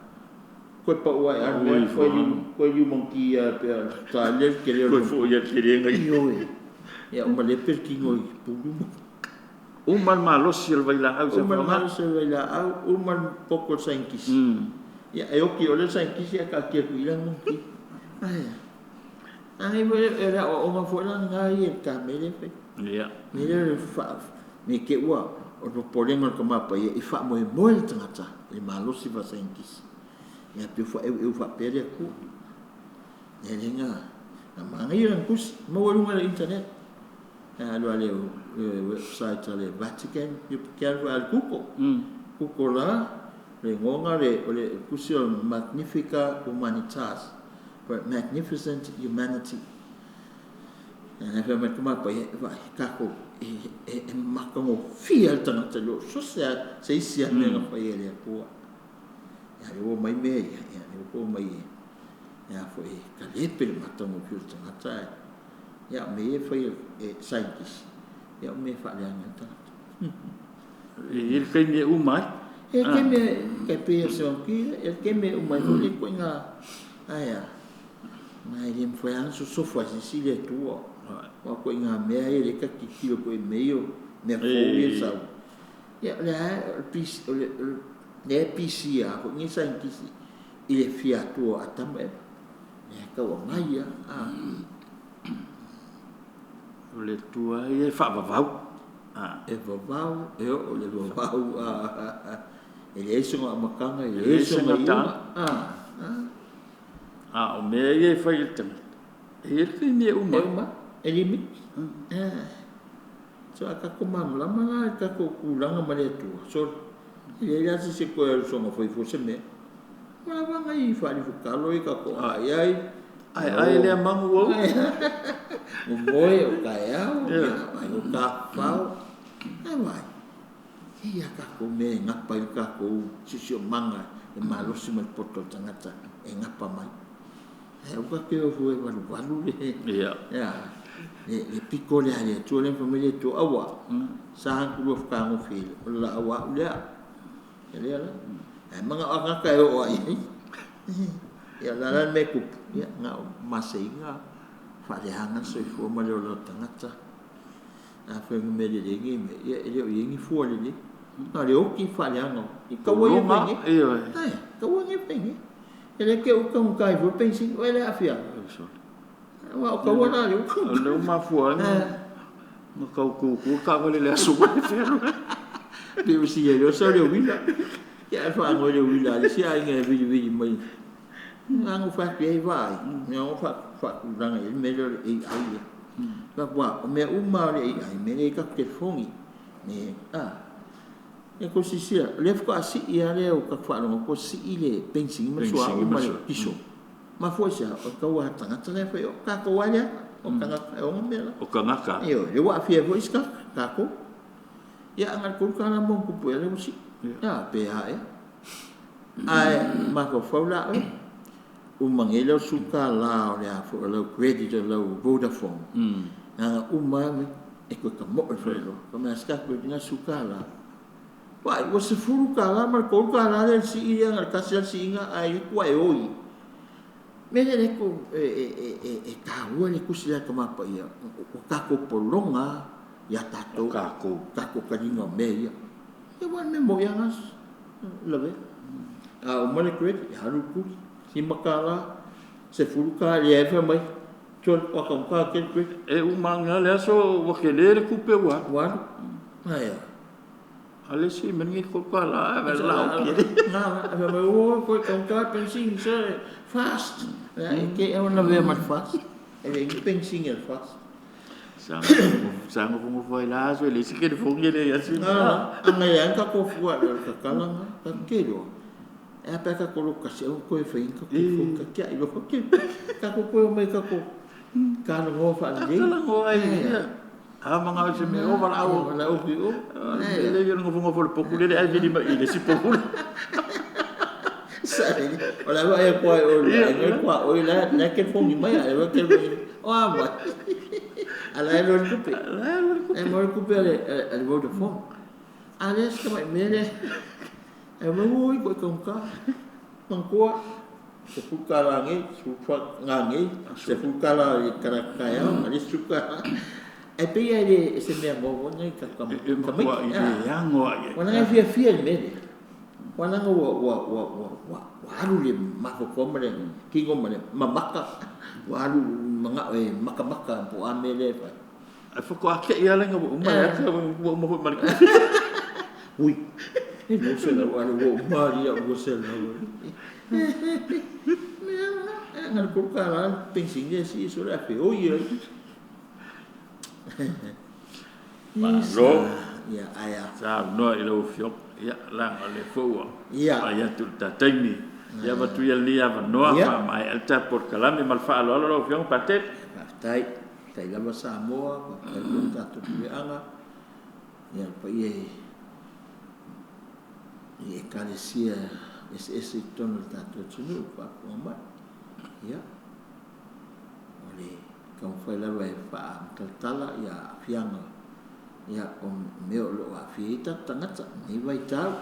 Toe pau ae lava le mea, toe liu, toe liu monkey lava pei o Australia le tele o le. Toe foi lava i le telega. Ioe. Ia uma lepe le tino i pulu ma. Uma le malosi o le vailaau sa Uma le faaaoga. malosi o le vailaau, uma le poto o le saienitisi. Ia e oti o le saienitisi ae taatia atu i i lana monkey. Ae a? Foi o le aoaoga foi la lena ia i le ta mea lea e fai. Ia. Mea lea o le faa ne i te i ua o le popolega o le tama paia i faamoemoe le tagata i le malosi faasaienitisi. Ia pei ua faaeueu faapea le Atua. Ia lea na na manaia lana tusi, maua i luga o le internet. Alu lava i le website a le Vatican, ia te alu lava i le Google. Google la, le igoa lena o le tusi o le Magnifica Humanitas, Magnificent Humanity. Ia lea fai mai le Tama Paia, e vaai, tatou, e matagofie lava le tagata i lo so o se isi lava mea na faia e le Atua. Ia lea ua omai mea ia, ia lea ua omai e a foi, e kalepe le matagofie o le tagata ae, ia o mea ia e fai e scientist, ia o mea e faaleaga ai le tagata. E i ai le taimi e uma ai. E i ai le taimi e, tai pei o se monkey, e i ai le taimi e uma ai foi le ituaiga, ae a, ma e le mafai lava ona sosofa e se isi le Atua. Aua o ituaiga mea ia lea ta te tilotilo foi i mea ia o mea fou ia e sau. Ia o lea lava o le lea e pisi lava foi nei saienitisi i le fia atua o Atamu ma Eva. Lea e tau aumai lava. O le Atua ia e faavavau. E vavau, e oo i le vavau, e leai sona amataga, e leai sona iuga. A o mea ia e fai e le tagata, e i ai le taimi e uma ai. E uma, e limiti. So a tatou malamalama la i le tatou tulaga ma le Atua, sole, e leai la se isi e toe alu soona fai fua se mea. Ua lava nai faalifotalo ia tatou agai i ai. Ae ai lea magu ua uu. Momoe o taeao, ia, ai o tafafao. Ae vaai, e i ai a tatou mea e gapa ai le tatou siosiomaga, le malosi ma le poto o le tagata e gapa mai. Ae aua tatou te o fua e valuvalu le, ia, le pito lea a le Atua lea na fai mai le Atua, aua, sa na tulua fetagofi o le laau a au lea. Ia lea la. Ae manao lava tagata e oo lava i ai. Ia o le a la le mea e tupu? Ia na o maseiga, faaleaga le soifua ma le ola o le tagata. Afai o ni mea lelei nei mea, ia e le o i ai ni fua lelei. Na o le oti faaleaga o i taua ia e fai nei. Ae, taua nei e fai nei. E le te i taugata ai fua le penisini, vaai la e aafia. Aua o taua la lea ua taugata. O lea ua mafua ai ona tau tutu le taavale i le aso mai e fealuai. Pei ua sili ai loa sau le uila. Ia ae faanoi le uila a le isi aiga e vilivili mai. Na ona ou fai atu i ai, vaai, mea ono faatulaga i ai le mea lea o le AI lea. Aua o mea uma lava o le AI, mea lea e i ai tatou telefoni. Me, a, ia tou silasila, o lea faatoa sii lava lea ua tatou faalogo atu ua sii le penisini ma le suauu ma le kiso. Mafua i se a? O le taua a tagata la e fai, o tatou lava lea, o tagata e ona mea la. O tagata. Ioe, lea ua aafia ai foi isi tagata, tatou. Ia a na o le $3 ma ona tupu ea lea ua sii. A, pe a ea. Ae mafaufau la oe, uma nei lau $10 o le a foi o lau credit o lau Vodafone, na ona uma lava e toe tamoe le faleoloa. Fai mai, a se tatou i lena $10. Vaai, ua $10 ma le $3 lea i le sii lea na o le tasi lava le siiga ae le atu ua e oi. Mea lea lea e taua le tusi lea a le Tama Paia, o tatou pologa lava ia tatou, tatou taliga o mea ia. Ia aua o le mea moni lava lena Lavea. A uma le credit, alu i le tuli, $5, $10, leai, fai mai, Tolu a kaunka ke le. E uma ane lava le aso ua tele le tupe ua alu. Ua alu. Ae a. A o le isi mea lenei $3 ae vaai la oki ai. Na, na, fai mai, oi, koe kaunka penisini se fast. E te e ona vea ma le fast. E leai ni penisini a le fast. Sa sa nofonofo ai la aso e leai se telefoni e leai lava se. Na, a ngai lava tatou fua i le tatala na, tatou te iloa. E a pe a tatou lotu tasi aua ne i toe faia ni tatou telefoni ta tiai loa. Tatou toe omai tatou talanoa faalelei. Talanoa ai ia. A manao i se mea o valaau. Valaau atu i o. O le mea lea o le nofonofo o le potu lele ae vili mai i le isi potu lea. O le a vaai atu lava i o i le aiga le tuaoi la e telefoni mai a e telefoni. O a mai? A o la e alu ai le tupe. La e alu ai le tupe. E maua le tupe a le Vodafone. A lea si tamai mea lea. E mai oi koe taugata. Manatua, $10 nei, $14 nei, $10 i le talaatu taeao ma le isi $10. Ae pei lava e le o se mea noa foi lenei i tatou E tamaiti. matuai le ano lava i ai. Aua leaga e fiafia i le mea lea. Aua leaga ua alu le mafaufau ma le tino ma le mamata, ua alu manao e matamata po o a mea lea e fai. Ae faatoa te i lava lea ina ua uma le ata ua uma foi ma le tupe. Ui, e 200 a ua uma alii au 200. Mea na, na o le $3 le penisini lea e sii solo ae feoi ai. Malo. Ia, ae a. Saunoa i lau Afioga. Ia, leaga o lea foi ua Ia. vaai atu i le ta taimi. Ia, avatu ia lenei avanoa faamaea le tatou polokalame ma le faaaloalo lau Afioga Patele. Faafetai, faafetai lava Samoa, faafetai foi i le tatou puleaga, ia le paia i Ekalesia eseese i totonu o le tatou atunuu o faafofoga mai. Ia, o le taumafai lava e faamatalatala ia aafiaga ia o mea o lo o aafia ai tatou tagata i lenei vaitau.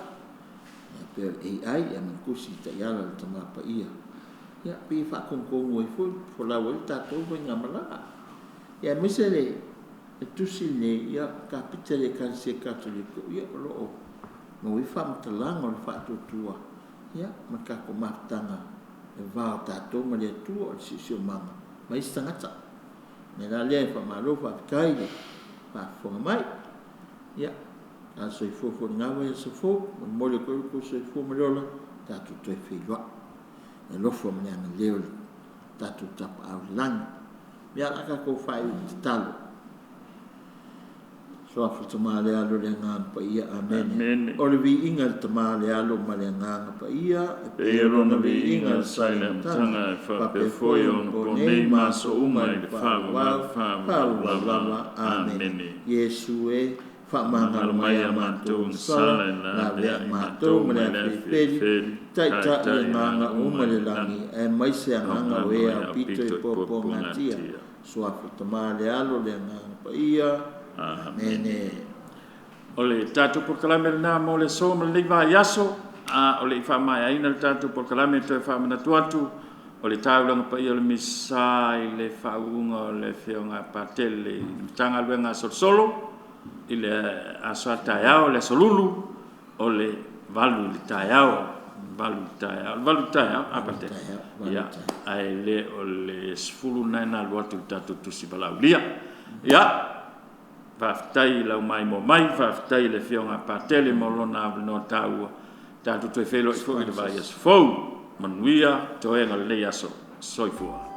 Ia pei o le AI ia ma le Tusi Taiala a le Tama Paia. Ia pei e faatonutonu ai foi, folau ai le tatou faigamalaga. Ia aemaise le tusi lenei, ia kapita i le Ekalesia Katoliko, ia o lo o maua ai faamatalaga o le faatuatua ia ma le tatou mafutaga i le va o tatou ma le Atua, o le siosiomaga ma isi tagata. O le mea la lea e faamalo faafetai i le faafofoga mai. Ia, tala soifua foi i lena vaiaso fou, molimoli atu ai lo outou soifua ma le ola, tatou toe feiloai. I le alofa ma le agalelei o le tatou Tapaau i le lagi. Ia, o le a tatou faaiu i le tatalo. Suafa le Tama, le Alo, le Agaga Paia. Amene. Amene. O le viiga i le Tama, le Alo ma le Agaga Paia, e pei o lona viiga sa i le amataga, e faapea foi ona po nei ma aso uma i le faavavau, faavavau lava. Amene. Amene. Iesu e, faamagalo Magalo mai mai a a matou matou sala, sala, laveai laveai matou matou ma le ma le afefeli, afefeli, taitai taitai agaga agaga uma uma le i le lagi, lagi, aemaise agaga agaga o e o e aupito i aupito i puapuagatia. puapuagatia. Suafa Tama, le Alo, le Agaga Paia. Amene. Amene. O le tatou polokalame lena mo le aso ma lenei vaiaso, a o le i faamaeaina le tatou polokalame toe faamanatu atu o le taulaga paia o le Misa i le faauuga o le Afioga a Patele i le Matagaluega a Solosolo i le aso a taeao, le aso Lulu o le 8 i le taeao, 8 i le taeao, le 8 i le taeao a Patele. Ia, ae le o le 10 lena na alu atu i le tatou tusi valaaulia. Ia, faafetai i lau maimoa mai, faafetai i le Afioga a Patele mo lona avanoa taua, tatou toe feiloai foi i le vaiaso fou. Manuia toega o lenei aso. Soifua.